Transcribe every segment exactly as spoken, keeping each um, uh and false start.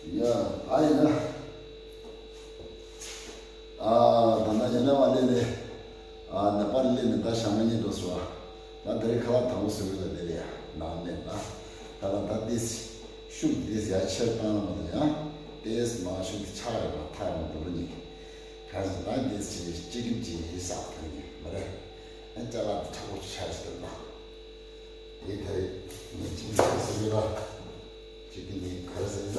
ཡ། ཨ་ཡིན་ན། ཨ་ད་ན་ཡིན་ན་བ་ལེ་ལེ། ཨ་ནེ་པ་ལི་ལེ་ནི་ད་ཤ་མ་ཉིད་འགྲོ་སོ། ད་དེ་རིང་ཁ་ལག་དང་པོ་བཟོས་ཡོད་ལེ་ལེ་ཡ་ནང་ནས་ད། ད་ད་ད་ཏེས་ཤུགས་ཏེས་ཡ་ཆེར་བཏང་ན་མ་དུ་ཡ། ཏེས་མ་ཤུགས་ཏེ་ཆག་རེ་མ་ཐག་མ་དུ་རུ་ཉིག་ག་ཟི་ད་ཏེས་ཅི་ཅི་གིན་ཅི་ཡི་ས་ཐང་ཉིག་མ་རེད། ཨ་ཅ་ལག་དེ་ཐག་པོ་ཆག་ཟེར་ད། དེ་ད་རེད། ངས་ཅི་ཟེར་ཟེར་ལ། ཅི་གིན་ནི་ག་རེ་ཟེར་ན།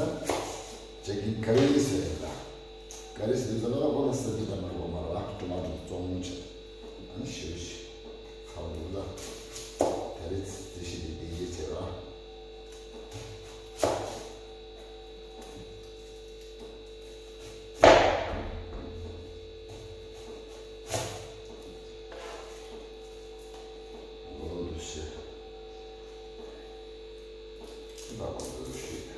ཅི་གིན་ཀ་རི་ཟེར་ལ། ཀ་རི་ཟེར་ཟེར་ལ་ཁོ་ལ་ཟེར་དུས་ད་མར་གོ་མར་བ་ཀྲུ་མ་དུ་བཙོང་ཆེ། ཨ་ནི་ཞུ་ཞུ། ཁ་བ་ལ། ད་རེས་དེ་ཞིག་དེ་དེ་ཡིད་ཆེ་བ། ལོ་དུ་ཤེས། ད་གོ་དུ་ཤེས།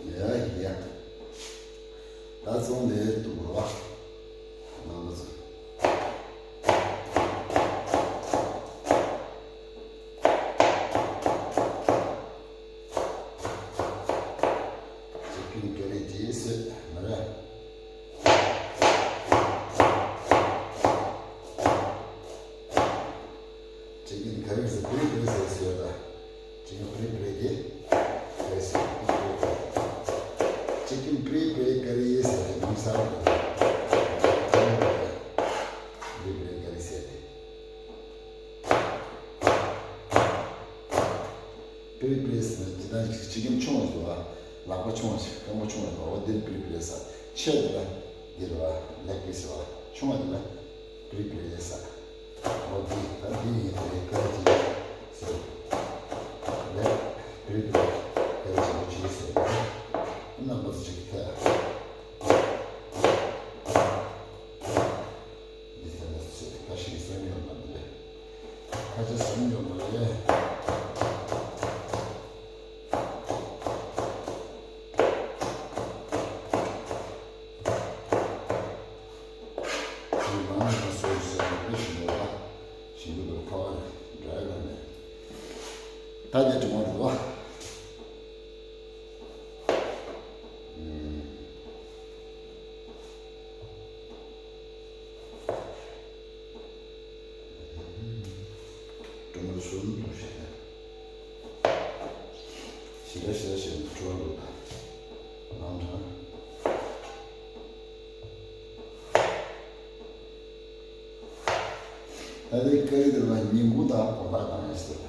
ཡ་ཡ། ད་བཙོང་ལས་ཏུ་རོ། ནང་དུ་ཚུད། ཅི་ཀིན་ཀ་རི་ཇི་སི་མ་ར། ཅི་ཀིན་ཀ་རི་ཟེར་པི་རི་པི་རི་ཟེར་ཟེར་ད། ཅི་ཀིན་པི་རི་པི་རི་གི་ཀ་རི་ཟེར། ཅི་ཀིན་པི་རི་པི་རི་ཀ་རི་ཟེར་ཏེ་མིང་གསར་པ་རེད། པི་རི་པི་རི་ཀ་རི་ཟེར་ཏེ། པི་རི་པི་རི་ཟེར་ན་ཇི་ལྟར་ཅི་ཀིན་ཆུང་བ་ཟེར་བ། ལག་པ་ཆུང་བ་ཞིག་རྐང་པ་ཆུང་བ་ཟེར་བ། འོ་འདིར་པི་རི་པི་རི་ཟེར། ཆེ་བ་ལ་འདིར་བ་ལེག་པི་ཟེར་བ། ཆུང་བ་དེ་ལ་པི་རི་པི་རི་ཟེར། འོ་འདི་ད་འདི་ཡིན་དེ་ཀ་རི་ཅི་ཟེར། ལེག་པི་རི་པི་རི་ཀ་རི་ཆེན་པོ་ཅི་ཟེར། རྣམ་པ་ཚོ་ཅིག་ཐལ། འདི་ཐད་ལ་ཚེ་ཁ་ཤས་ཀྱིས་གསོན་ཡོང་བ་མི་རེད། ཁ་ཆེ་གསོན་ཡོང་བ་རེད། ཁྱེད་རང་ལ་གསོན་ཟེར་བ་དཔེ་ཞིམ་པོ་ལ། ཞིམ་པོ་འདུག་ཁ་བ་རེད་འདྲ་ཡོད་ལ་ནས། ད་རྒྱ་གྲིམ་མ་འདུག་བ། ཀྲུང་གོ་གསུམ་དུ་ཞེས་ན། ཞི་ར་ཞི་ར་ཞེས་ནས་ཀྲུང་གོ་དང་། ནང་དང་། ད་ལྟའི་ཀ་རི་དེ་ལ་ཉིན་གུང་དང་དགོང་དག་དང་ཡང་ཟེར་ལ།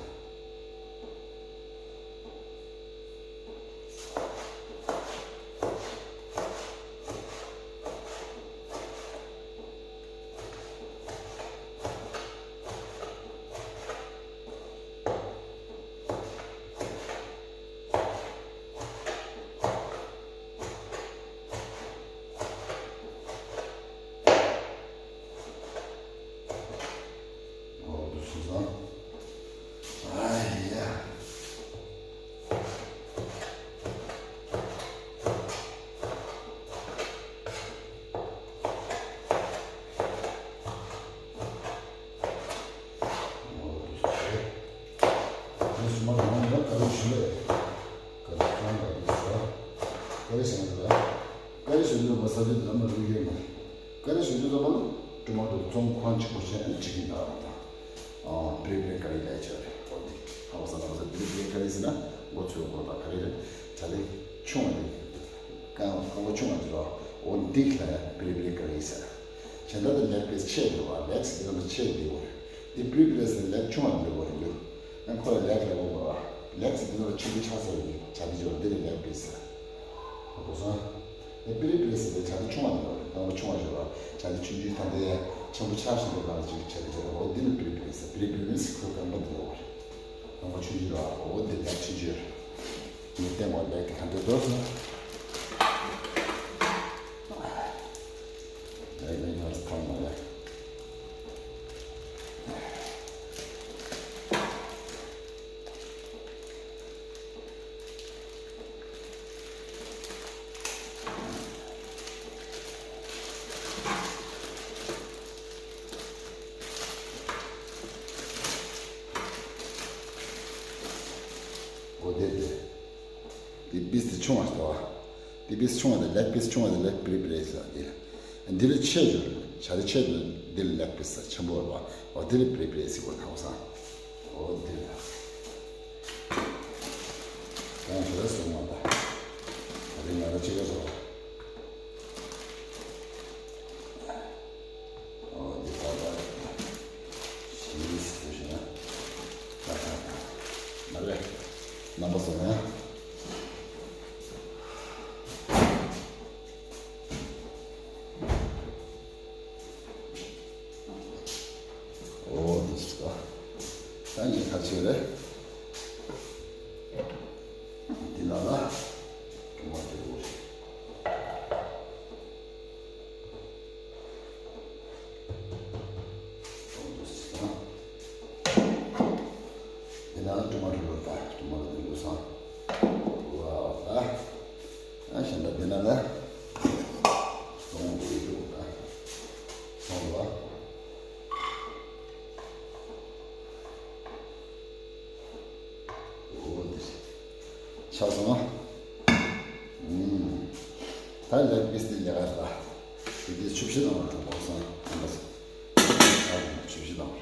འོ་དུ་སུ་སང་། ད་ ས་དེ་ལ་མ་རུ་ཡོད་ན། ཀ་རི་ཞིག་དུས་ཙམ་པ་ལ་ཊོ་མ་ཊོ་བཙོང་ཁང་གཅིག་པོ་བྱས་ནས་བྲིས་ཀྱིན་འདུག་ར། ད་པིརི་པིར་ཀ་རི་ལབ་ཡ་ཅིག་རེད། འོ་དེ་ཧ་གོ་སོང་། ཧ་གོ་སོང་། པིརི་པིར་ཀ་རི་ཟེར་ན་མགོ་ཚོས་དགོས་པ་ཀ་རི་རེད། བྱ་ལས་ཆུང་བ་དེ་རྐང་རྐང་པ་ཆུང་བ་དེ་ར། འོ་འདི་ལ་པིརི་པིར་ཀ་རི་ཟེར། གཞན་དག་དེ་ལེག་པིས་ཆེ་འདུག་བ། ལེག་ཟེར་དུས་ཙམ་པ་ཆེ་འདི་བ་རེད། དེ་པིརི་པིར་ཟེར་ལེག་ཆུང་བ་འདི་བ་རེད་འདུག་ཨ་ཁོ་ལ་ལེག་ལབ་དགོས་པ། ལེག་ཟེར་དུས་ཙམ་པ་ཆུང་དུ་ཆགས་ས་རེད། བྱ་དེ་ཅོར་འདི་ལ་ལེག་པིས་ཟེར། ཧ་གོ་སོང་། ཨེ་པིརི་པིརི་ཟེར་བའི་བྱ་དེ་ཆུང་བ་འདི་རེད། རྐང་པ་ཆུང་བ་ཞིག་རེད། བྱ་དེ་ཆུང་ཆུང་ད་ལྟ་ཡ་ཆེན་པོ་ཆགས་བཞིན་པའི་སྒང་ཅིག་བྱ་དེ་ཅོར། འོ་འདི་ལ་པིརི་པིརི་ཟེར། པིརི་པིརི་མིན་ཁོའི་རྐང་པ་འདི་ལ་འོ་རེད། རྐང་པ་ཆུང་ཆུང་རེད། འོ་འདི་ལ་ཆུང་ཆུང་རེད། ངས་བསྟན་པ་ལེགས་ཀྱི་ད་འདི་འདུག་སོང་། ལེགས་ལེགས་ཉོས་ཐང་མ་ལེགས། འོ་དེ་དེ། དེ་པིས་དེ་ཆུང་བ་ཟེར་བ། དེ་པིས་ཆུང་བ་དེ་ལེག་པིས་ཆུང་བ་དེ་ལེག་པིརི་པིརི་ཟེར་བ་དེ་རེད། འདི་ལ་ཆེ་ཡོད་རེད། བྱ་དེ་ཆེ་དེ་འདི་ལ་ལེག་པིས་ཟེར། ཆེན་པོ་རེད་བ། འོ་དེ་ལ་པིརི་པིརི་ཟེར་བ། ཧ་གོ་སོང་། འོ་དེ་རེད། ཡང་དེ་ལ་སོང་བ་ད། ད་རེས་ང་རང་གཅིག་པ་ཚོ། འོ་འདི་ད་ད་ཞིག་ཞིག་ན། ད་ད་ད་མ་རེད། རྣམ་པ་ཚོ་ན། འོ་འདི་ཞིག་ད། ད་ངས་ཁ་ཕྱེ་རེད། འདི་ལ་ལ། ཊོ་མ་ཊོ་འོ་ཞིག་འདི་ན་ཊོ་མ་ཊོ་ལོ་ད་ཊོ་མ་ཊོ་འདི་ལོ་སང་། ཝའོ་ད། ཨ་ཞེ་འདྲ་འདི་ན་ལ། སོང་འདི་ཡོད་ད། སོང་ལ། འོ་འདི་ཆགས་སོང་། ཨུམ། ད་ལེག་པིས་དེ་ལས་ཀ་ད། དེ་དེ་ཆུ་བཞི་དང་བ་དང་གོང་སོང་། ཨ་འདྲ་སོང་། ད་ཆུ་བཞི་དང་བ།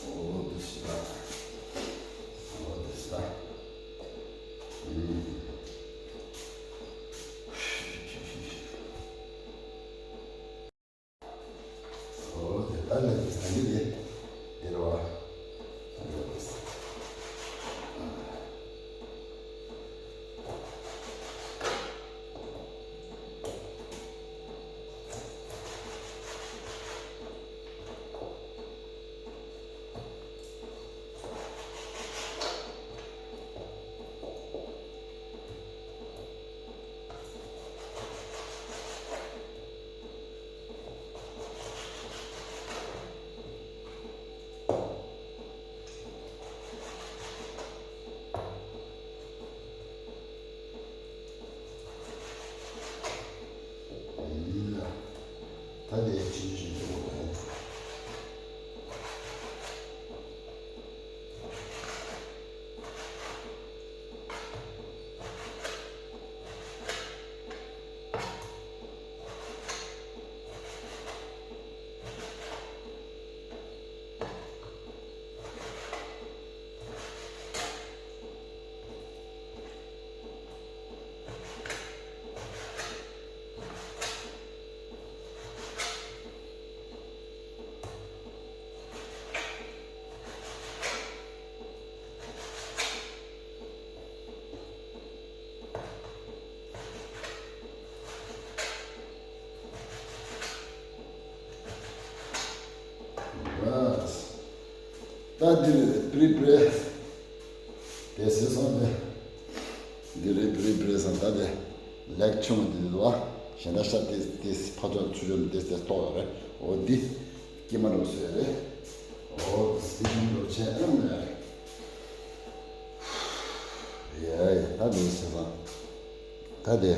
འོ་འདི་ཞིག་ལ། འོ་འདི་ཞིག་ལ། ཨུམ། འོ་དེ་ལྟར་ལས་ཀྱི་སངས་རྒྱས་དེ་དེ་རུ་བ། སངས་རྒྱས་དེ། ད་དེ་ཕྱིན་ཅི་ཕྱིན་ཅི་འོ་ད། ད་འདི་རེད་པིརི་པིརི། དེ་ཟེར་སོང་དེ། འདི་རེད་པིརི་པིརི་སོང་ད་དེ། ལེག་ཆུང་འདི་རེད་བ། གཞན་དག་ཤ་ཏེས་ཏེས་ཕ་ཚོ་ཚུ་ཆོ་ཏེས་ཏེས་ཏོག་ཡོད་རེད། འོ་འདི་སྐྱེས་མ་འགྲོ་སོ་ཡ་རེད། འོ་འདི་སྐྱེས་མ་འགྲོ་ཆེན་ཨ་ནམ་ཡ་རེད། ཡ་ཡ་ད་འདི་བྱས་ཙང་ད་དེ་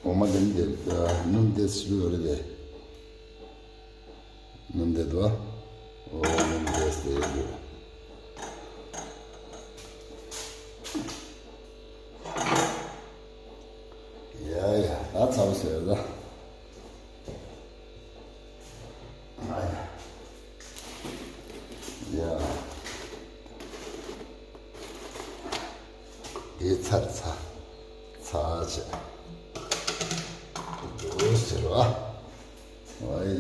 འོ་མ་འདི་འདི་སྣུམ་ཏེས་ཞུ་ཡོད་རེད་དེ། སྣུམ་འདི་དོ། འོ་སྣུམ་འདི་སྟེ་ཡོད། ཡ་ཡ་ད་ཚ་བོ་ཟེར་ད། ཨ་ཡ། ཡ། དེ་ཚར་ཚ། ཚ་བྱས། འདུག་ཟེར་བ། ཨ་ཡ།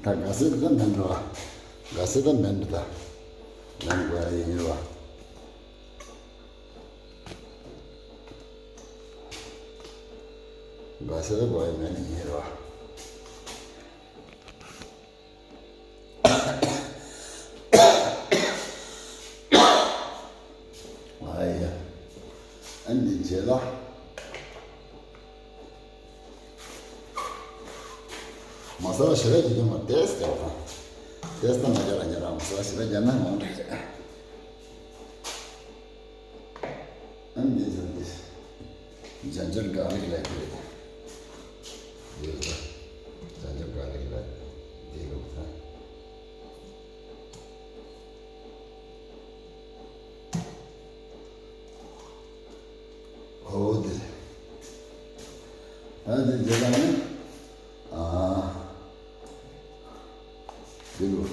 ད་ག་སེ་ད་མེན་རོ། ག་སེ་ད་མེན་ད། མེན་དགོས་ཡ་ཡིན་རོ། ག་སེ་ད་དགོས་ཡ་མེན་ཡིན་རོ། ཨ་ཡ། ཨ་ནི་རྗེས་ལ། མ་ས་ལ་ཞེ་དྲག་ཅིག་ཀྱང་མ་ཏེས་ཀྱང་དང་། ཏེས་ད་མ་རྒྱ་ར་ཉ་ར་མ་ས་ལ་ཞེ་དྲག་རྒྱ་ན་མང་དྲག་རེད། ཨ་འདི་ཚོ་འདི། ཇན་ཇར་གྷར་ལིག་ལབ་ཀྱི་རེད། འདི་ལ་ཇན་ཇར་གྷར་ལིག་ལབ་འདི་ལུགས་ད། ཨོ་དེ་རེད། ད་དེ་རྗེས་ལ་ནི། ཨ། དེ་ལུ།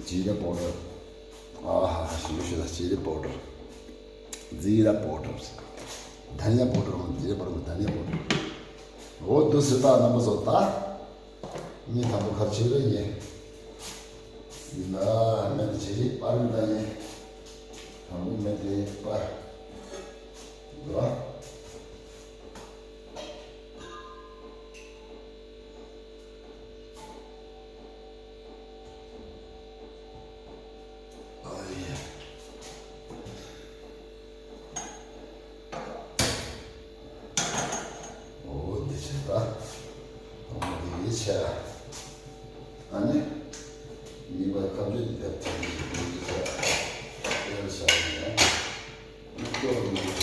ཇི་ར་པའུ་ཌར། ཨ་ཧ་ཧ་ཞུ་ཞུ་ད་ཇི་ར་པའུ་ཌར། ཛི་ར་པའུ་ཌར། དྷ་ནི་ཡ་པའུ་ཌར་མ་ཇི་ར་པའུ་ཌར་མ་དྷ་ནི་ཡ་པའུ་ཌར། འོ་དུ་སི་ད་རྣམ་པ་ཚོ་ད། མི་དང་པོ་ཁར་ཆེ་རེ་ཡིན། ཡིན་ན་མེད་ཇི་རི་པར་མི་ད་ཡིན། དང་པོ་མེད་དེ་པར། འདུག་ཨ། ཨ་ཡེ། འོ་འདི་བྱས་ད། འོ་འདི་ཡིས་བྱས། ཨ་ནི། གཉིས་པ་ཁ་བརྗོད་འདི་དེབ་ཐེར་འདི་འདི་བྱས། དེར་བྱས་ནས། འདི་སྐྱོར་འདི་བྱས།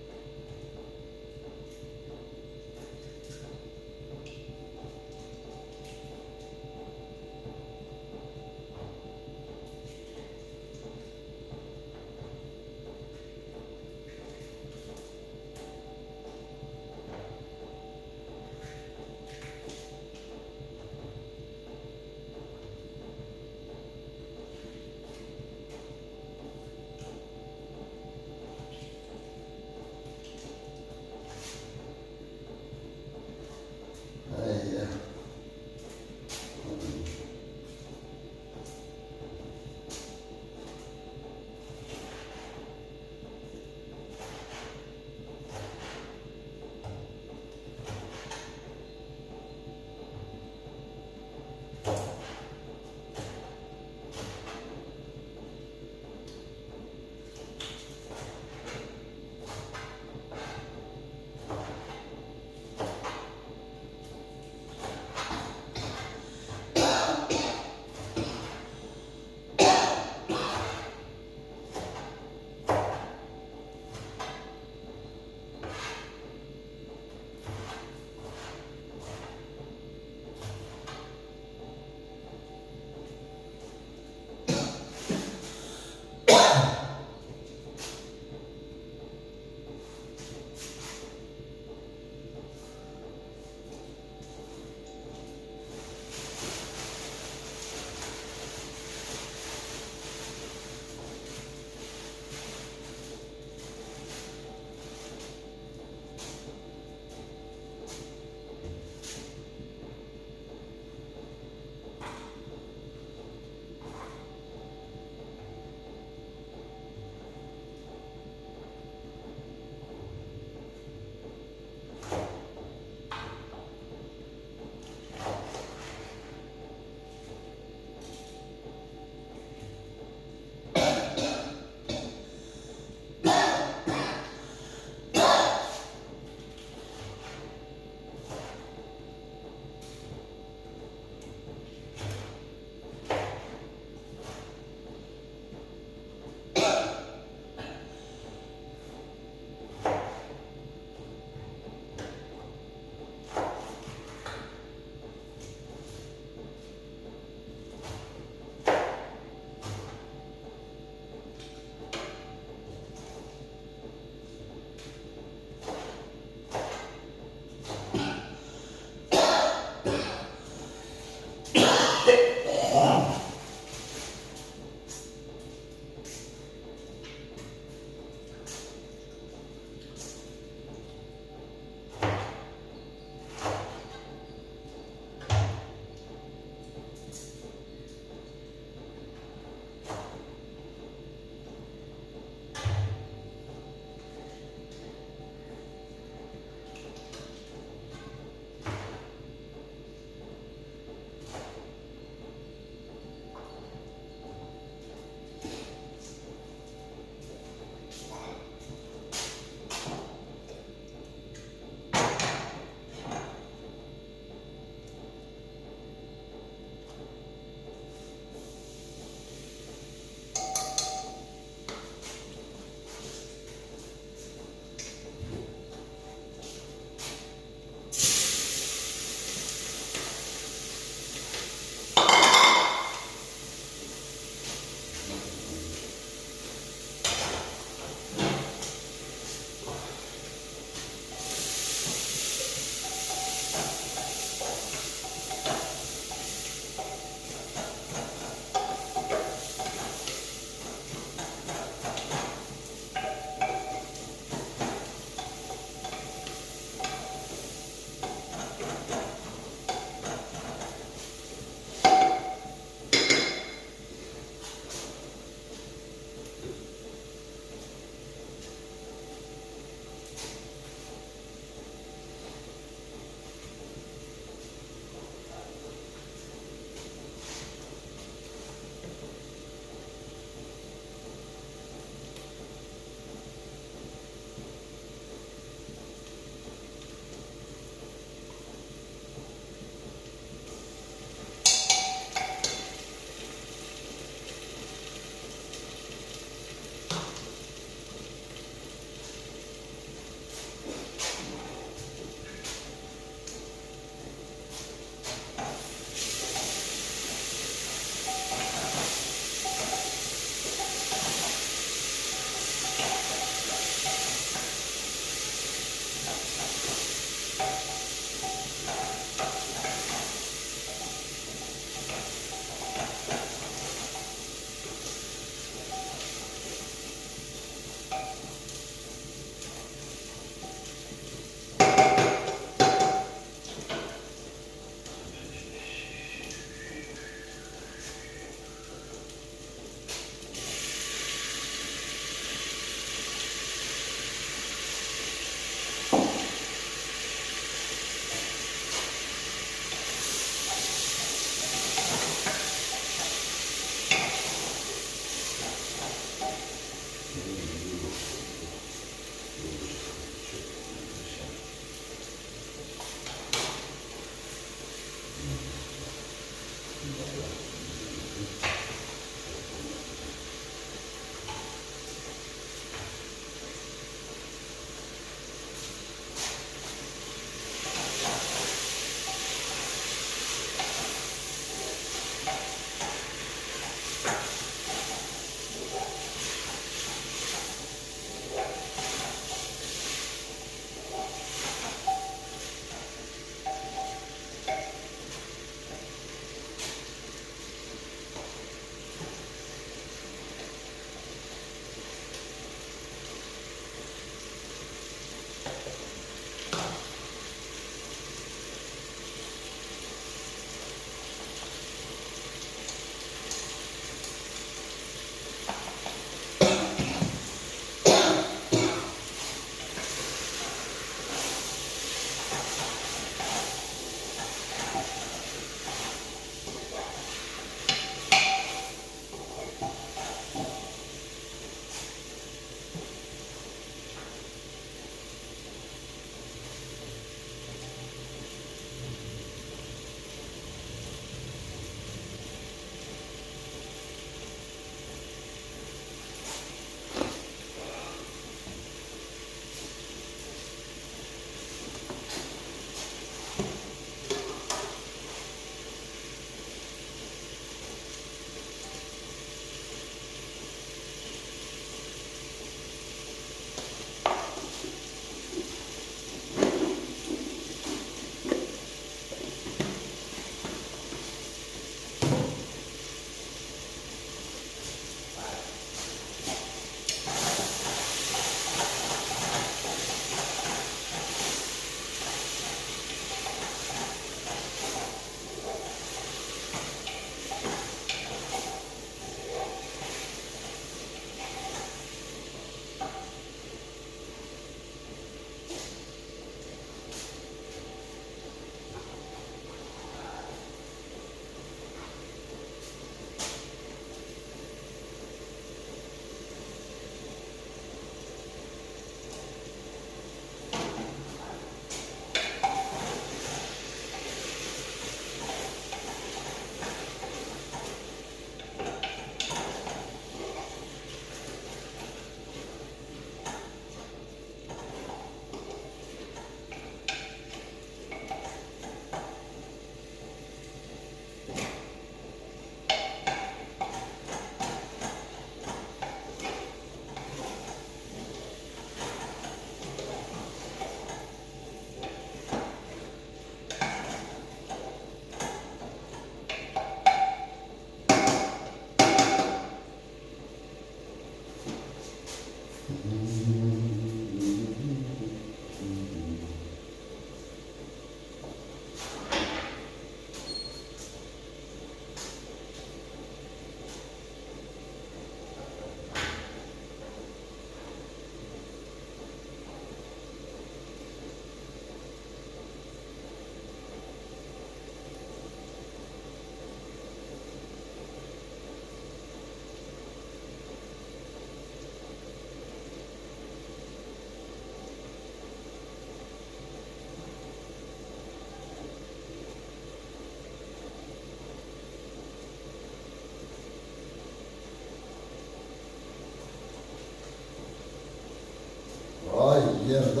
ཨ་ཡེ་ར་ད།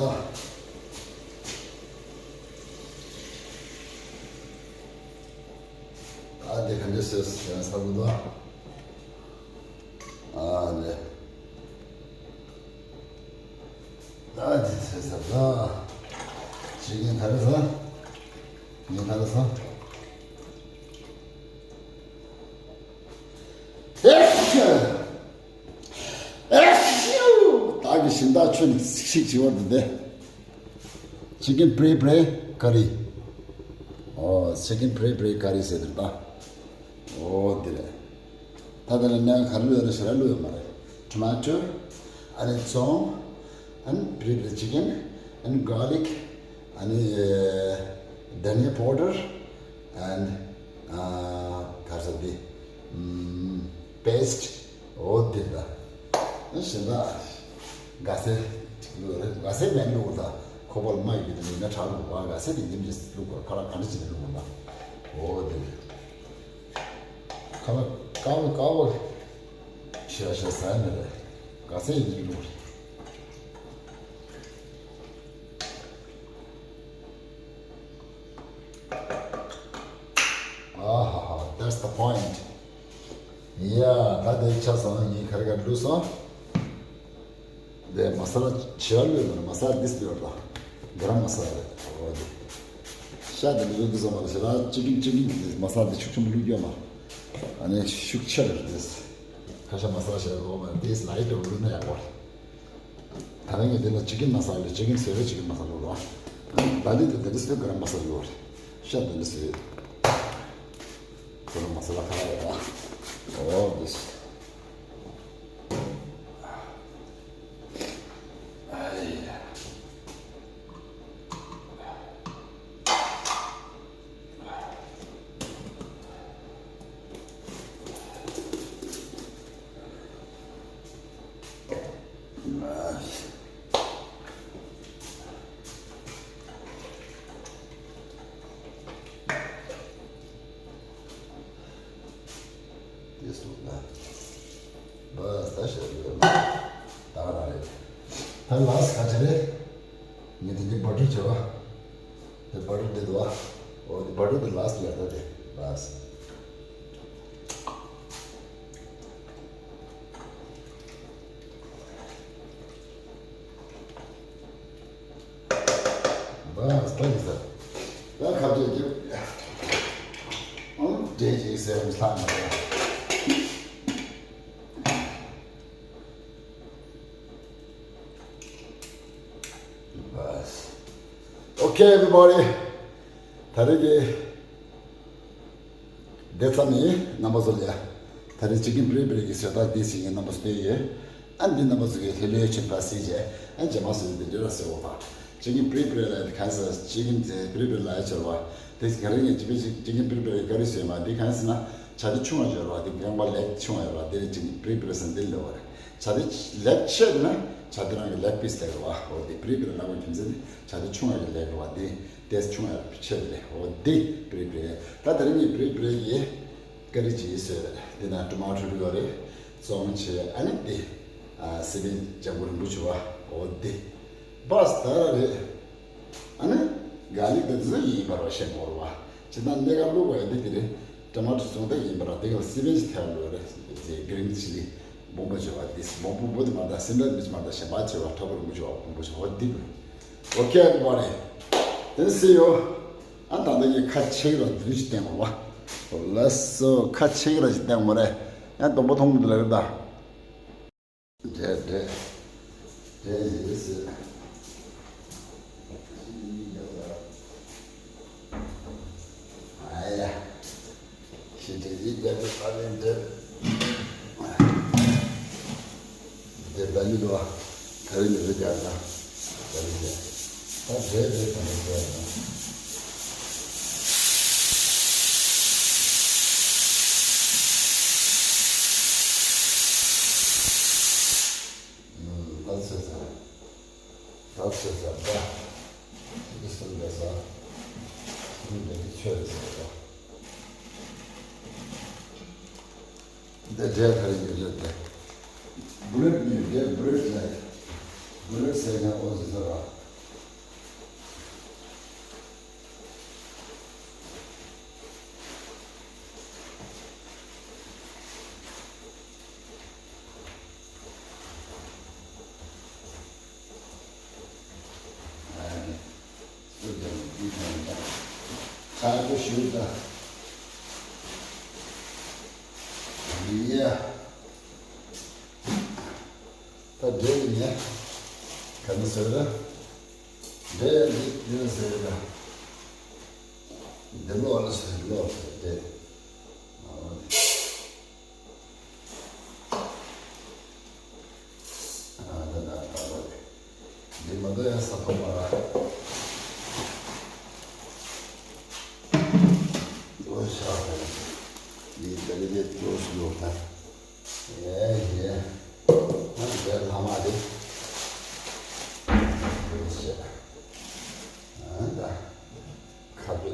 ཨ་དེ་ག་འདྲ་སོས་ཡང་ས་བུ་དོ། ཨ་ལེ། ཨ་དེ་སོས་ས་ད། ཅི་གིན་ག་རེ་ཟ། ངས་ག་རེ་ཟ། ཨེ་ཤི། ཨེ་ཤི། ད་གི་ཞིང་བདག་ཁྱོད་ནི་ཚིག་ཅིག་བར་དུ་བསྡད། Chicken pre pre curry. ཨོ། Chicken pre pre curry ཟེར་དེ་ད། ཨོ་དེ་རེད། ད་དེ་ལ་ནས་ག་རེ་བླུགས་ཡོད་རེད་ཟེར་ན་བླུགས་ཡོད་མ་རེད། Tomato, ཨ་ནི་ཚོང་། ཨ་ནི་pre pre chicken, ཨ་ནི་garlic, ཨ་ནི་ཨེ་dhania powder, and ཨ་ག་རེ་ཟེར་དེ། ཨམ། paste. ཨོ་དེ་ད། ཨ་ཞེ་ད། ག་ཚད་ཅིག་བླུགས་རེད། ག་ཚད་མེད་བླུགས་ད། ཁོ་པར་མ་ཡོད་པའི་དེ་ནས་ན་གྲགས་བླུགས་པ། ག་ཚད་དེ་ཉིམ་གྱིས་བླུགས་པ། ཁ་ལག་ག་འདྲ་བྱས་ནས་བླུགས་པ། ཨོ་དེ། ཁ་ལག་དཀར་པོ་དཀར་པོ། ཤ་ཤ་ཟ་ནི་རེད། ག་ཚད་ཡིན་གྱི་བླུགས་རེད། ཨ་ཧ་ཧ། That's the point. ཡ། ད་དེ་ཆ་ཚང་ངས་ག་རེ་ག་རེ་བླུགས་སོང་། དེ་མ་ས་ལ་བྱི་བ་བླུགས་ཡོད་མ་རེད། མ་ས་ལ་དིས་བླུགས་ཡོད་ད། ག་རམ་མ་ས་ལ་རེད། འོ་དེ། ཤ་དེ་བླུགས་དུས་ཙམ་པ་ལ་ཞེ་དྲག་ཅི་གིན་ཅི་གིན་དེ་མ་ས་ལ་དེ་ཤུགས་ཆེན་པོ་བླུགས་རྒྱུ་མ་རེད། ཨ་ནི་ཤུགས་ཆེ་རེད་དེ། ཁ་ཤ་མ་ས་ལ་ཞེ་དྲག་འོ་མ་རེད། དེ་ལའི་ཊི་བླུགས་ན་ཡག་པོ་རེད། ད་རང་གི་དེ་ལ་ཅི་གིན་མ་ས་ལ་ཅི་གིན་ཟེར་བའི་ཅི་གིན་མ་ས་ལ་ལོ། ད་ལི་དེ་དེ་རིས་དེ་ག་རམ་མ་ས་ལ་ལོ། ཤ་དེ་རིས་དེ་ག་རམ་མ་ས་ལ་ཁ་ལ་ཡོད་ཨ། ཨོ་དེ། ཨ་ཡ། དེ་སོང་ན། བ་ས་ཤ་ཡོད་ན། ད་ར་རེད། ད་ལ་སི་ཁ་ཆེ་རེད། ངས་དེ་འདི་བ་ཏྲ་བྱས་པ། དེ་བ་ཏྲ་འདི་འདུག་བ། འོ་དེ་བ་ཏྲ་དེ་ལ་སི་ལ་ད་དེ་ལ་སི། བ་སི་ད་ཡིན་ས། ད་ཁ་བྲལ་རྒྱུ། ཨང་བྲལ་ཅིག་ཟེར་བ་ལྷག་མ་རེད། Okay, everybody. ད་རེས་ཀྱི་དེ་ཙམ་ཡིན། རྣམ་པ་ཚོ་ལ་ཡ། ད་རེས་ཅི་གིན་པི་རི་པི་རི་གི་བཟོ་ལྟ་འདི་ཞིག་ངས་རྣམ་པ་ཚོ་སྟོན་ཡོད། ཨ་འདི་རྣམ་པ་ཚོ་གིས་ལྷོད་ལྷོད་བྱས་ཕར་གཟིགས་བྱས། ཨ་རྗེས་མ་བཟོས་འདི་འདྲ་ཟེར་བ་དང་། ཅི་གིན་པི་རི་པི་རི་ལ་གང་ཟེར། ཅི་གིན་དེ་པི་རི་པི་རི་ལ་ཡ་བྱས་པ། དེ་ག་རེ་ངས་ཅི་པི་ཅི་ཅི་གིན་པི་རི་པི་རི་ཀ་རི་བཟོས་མ། འདི་གང་ཟེར་ན། བྱ་དེ་ཆུང་བ་བྱས་པ། འདི་རྐང་པ་ལེག་ཆུང་བ་ཡོད་པ། འདི་ལ་ཅི་གིན་པི་རི་པི་རི་ཟེར་འདི་ལབ་པ་རེད། བྱ་དེ་ལེག་ཆེ་བ་ན་བྱ་དེ་རང་གི་ལེག་པིས་ལབ་རེད་བ། འོ་དེ་པི་རི་པི་རི་ལབ་པའི་རྒྱུ་མཚན་དེ་བྱ་དེ་ཆུང་བ་གི་ལེག་རེད་བ། དེ་དེ་ཆུང་བ་ཆེ་བ་ལེག། འོ་དེ་པི་རི་པི་རི། ད་དེ་རིང་ངས་པི་རི་པི་རི་ཡི་ཀ་རི་ཅིག་བཟོས་རེད། དེ་ན་ཊོ་མ་ཊོ་བླུགས་ཡོད་རེད། ཙོང་ཆེ། ཨ་ནི་དེ་ཨ་སི་པན་ལྗང་གུ་རིང་པོ་བྱུགས་པ། འོ་དེ་བ་སི་ད་ར་རེད། ཨ་ནི་གར་ལིག་དེ་ཚོ་ཡིན་པ་རེད་བ། ཤེས་དགོས་རེད་བ། སྤྱིར་བཏང་གནས་སྐབས་བླུགས་པ་ཡིན་དུས་དེ་རེད། ཊོ་མ་ཊོ་ཙོང་དེ་ཡིན་པ་རེད། དེ་ག་ལ་སི་པན་ཞིག་ཐལ་ལོས་རེད། དེ་གི་རིན་ཆི་ལི་སྦོམ་པོ་བྱས་པ་དེ། སྦོམ་པོ་པོ་དེ་མ་ད་སེམས་ལ་མི་མ་ད་གཞན་པ་བྱས་པ་ཕྲ་པོ་རིང་པོ་བྱས་པ་སྦོམ་པོ་བྱས་པ་འདི་དགོས། Okay, everybody. Then see you. ཨ་ད་ལྟ་ཡི་ཁ་ཕྱེ་གི་ར་འདི་ཞིག་བསྟན་དགོས་བ། ལགས་སོ། ཁ་ཕྱེ་གི་ར་ཞིག་བསྟན་དགོས་རེད། ཡང་སྡོང་པོ་མཐོང་མི་འདུག་ལབ་རེད་ད། འདྲེ་འདྲེ། འདྲེ་ཡིན་ཟེར། ཨ་ཡ། ཤི་འདྲེ་ཡིན་རྒྱ་གི་ས་ལེན་འདྲེ། འདྲེ་ད་ཡིན་ལོ། ད་རིང་ནས་རེད་རྒྱ་ག་ད་རིང་ནས། ད་འདྲེ་འདྲེ་ད་རིང་རྒྱ་ག་ད་ཚོད་ཚ། ད་ཚོད་ཚ་ད། འདི་གསུམ་ལས་ས། གསུམ་ལས་ཀྱི་ཆོས་ལས་ས་ད། འདི་འདྲའི་ག་རེ་ཡོད་རེད་དེ། བྷི་རེད་ནི་འདི་བྷི་རེད་ལ། ལུས་ཟེར་ནས་ཨོ་ཟེར་ཟེར་བ། ཆག་སྒོ་ཞུ་ད། ཡ། ད་འདྲེ་ཡིན་ནས། ག་ནི་ཟེར་ན། འདྲེ་ཡ་འདི་འདི་ནི་ཟེར་ན། འདི་ལོག་ལ་ཟེར་ལོག་ཟེར་འདྲེ། ཨ་ད་ད་ད་ད་འདི་མ་གཏོགས་ཡང་ས་ཐོག་མ་ར། ལོ་ཤ་འདི་ད་ལི་དེ་ལོ་སུ་ལོ་ད། ཡེ་ཡེ། ང་འདྲེ་ལྷག་མ་རེད། ལོ་ཤ། ཨ་ད། ཁ་པེ།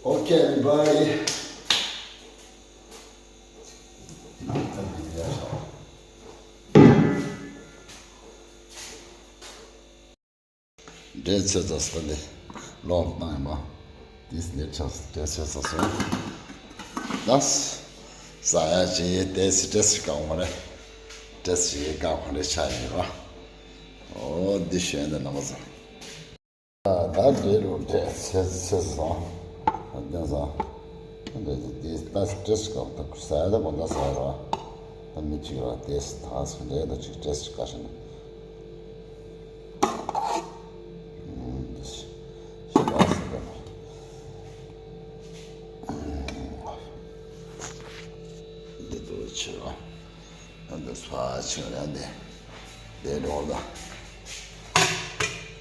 Okay, everybody. འདྲེ་ཚོད་ཙམ་ཟ་ལེ། ལོག་བཏང་ཡིན་པ། འདིས་འདིར་ཆགས་སོང་། འདྲེ་ཚོད་ཙམ་སོང་། ལགས། ཟ་ཡ་ཅི་ཡེ་ཏེ་སི་ཏེ་སི་ཀ་འོང་རེད། ཏེ་སི་ཡེ་ཀ་འོང་རེད་ཆ་ཡིན་རོ། ཨོ་འདི་ཞོན་ནས་ལ་མ་ཟ། ད་འདྲེ་རུ་འདྲེ་ཚོད་ཚོད་སོང་། ཨ་འདི་ཟ། འདྲེ་འདི་ཏེ་སི་ཏེ་སི་ཀ་འོང་ད་ཟ་ཡ་ད་གོ་ད་ཟ་རོ། ད་མི་གཅིག་རོ་ཏེ་སི་ད་སི་འདྲེ་ད་ཅིག་ཏེ་སི་ཀ་ཞིག་ན།